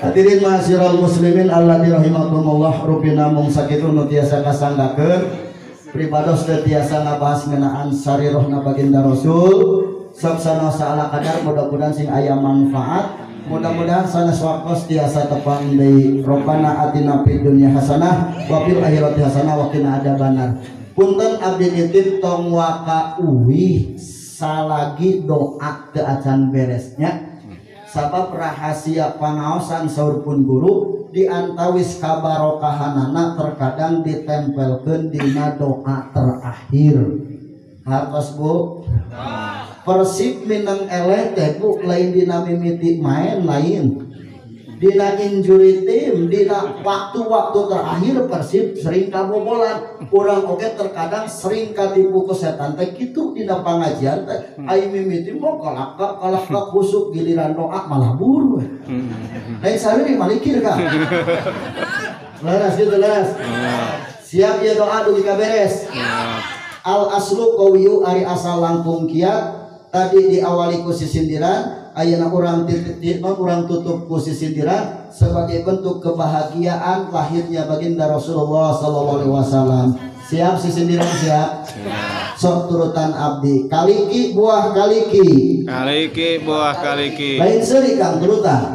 Hadirin ma'asyiral muslimin allati rahimakumullah, rupina mung sakitu nu tiasa kasanggakeun pribados teu tiasa ngabahas ngeunaan sarirohna baginda Rasul sabsana saala kadar, mudah-mudahan sing aya manfaat, mudah-mudahan sanes waktos tiasa tepang deui. Robbana atina fid dunya hasanah wa fil akhirati hasanah wa qina adzabannar. Punten abdi nitip tong waka uwih salagi doa teu acan beresnya. Sabab rahasia pangaosan saur pun guru di antawis kabarokahanana terkadang ditempelkeun dina doa terakhir. Hartos bu? Persib minang eleh teh bu, lain dina mimiti main lain. Dina injury team, dina waktu-waktu terakhir Persib sering kabobolan. Urang oge terkadang sering katipu ku setan teh kitu dina pangajian teh. Ai mimiti mah kalaka kalaka khusuk giliran doa malah buru. Lain sariri malikir ka. Leres gitu leres. Siap ya doa dugi ka beres. Al aslu qawiyu ari asal langkung kiat. Tadi diawali ku sisindiran, ayeuna urang titik urang tutup ku sisindiran sebagai bentuk kebahagiaan lahirnya baginda Rasulullah sallallahu alaihi wasallam. Siap sisindiran siap? Sok turutan abdi. Kaliki buah kaliki. Kaliki buah kaliki. Lain seuri Kang turutan.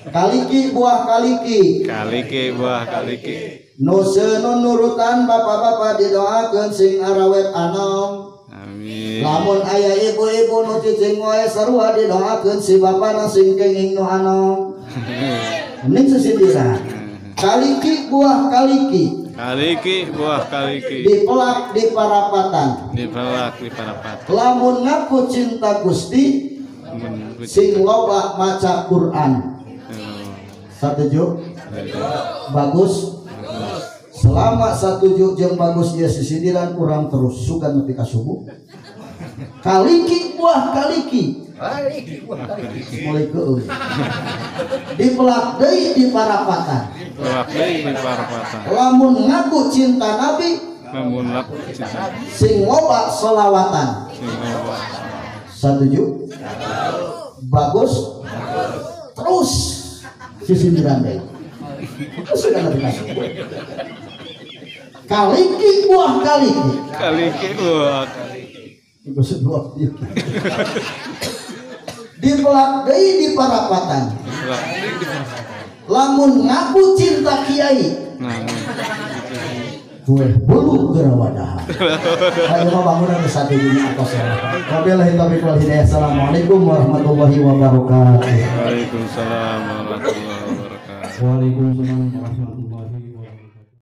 Kaliki buah kaliki. Kaliki buah kaliki. Nu seunun nurutan bapak-bapak didoakeun sing arawet anom. Amin. Lamun aya ibu-ibu nu cicing wae sarua didoakeun si bapana sing kenging nu anom. Mending sisindiran. Kaliki buah kaliki. Kaliki buah kaliki. Dipelak di parapatan. Dipelak di parapatan. Lamun ngaku cinta Gusti sing loba maca Quran. Satuju? Bagus. Selama satuju jeung bagus ieu sisindiran urang terus sugan nepi ka subuh. Kaliki buah kaliki. Kaliki buah kaliki. Mulai keueuh. Dipelak deui di parapatan. Dipelak deui di parapatan. Lamun ngaku cinta Nabi, lamun ngaku cinta sing loba solawatan. Sing loba. Satuju? Bagus. Terus sisindiran deui. Sudah lebih masuk. Kaliki buah kaliki. Kaliki buah kaliki. Dipelak deui di parapatan. Lamun ngaku cinta kiai. Gue bulu gerawadaha. Ayo mah bangunan satu dunia atas ya. Wabillahi taufiq wal hidayah. Assalamualaikum warahmatullahi wabarakatuh. Waalaikumsalam warahmatullahi wabarakatuh. Waalaikumsalam warahmatullahi wabarakatuh.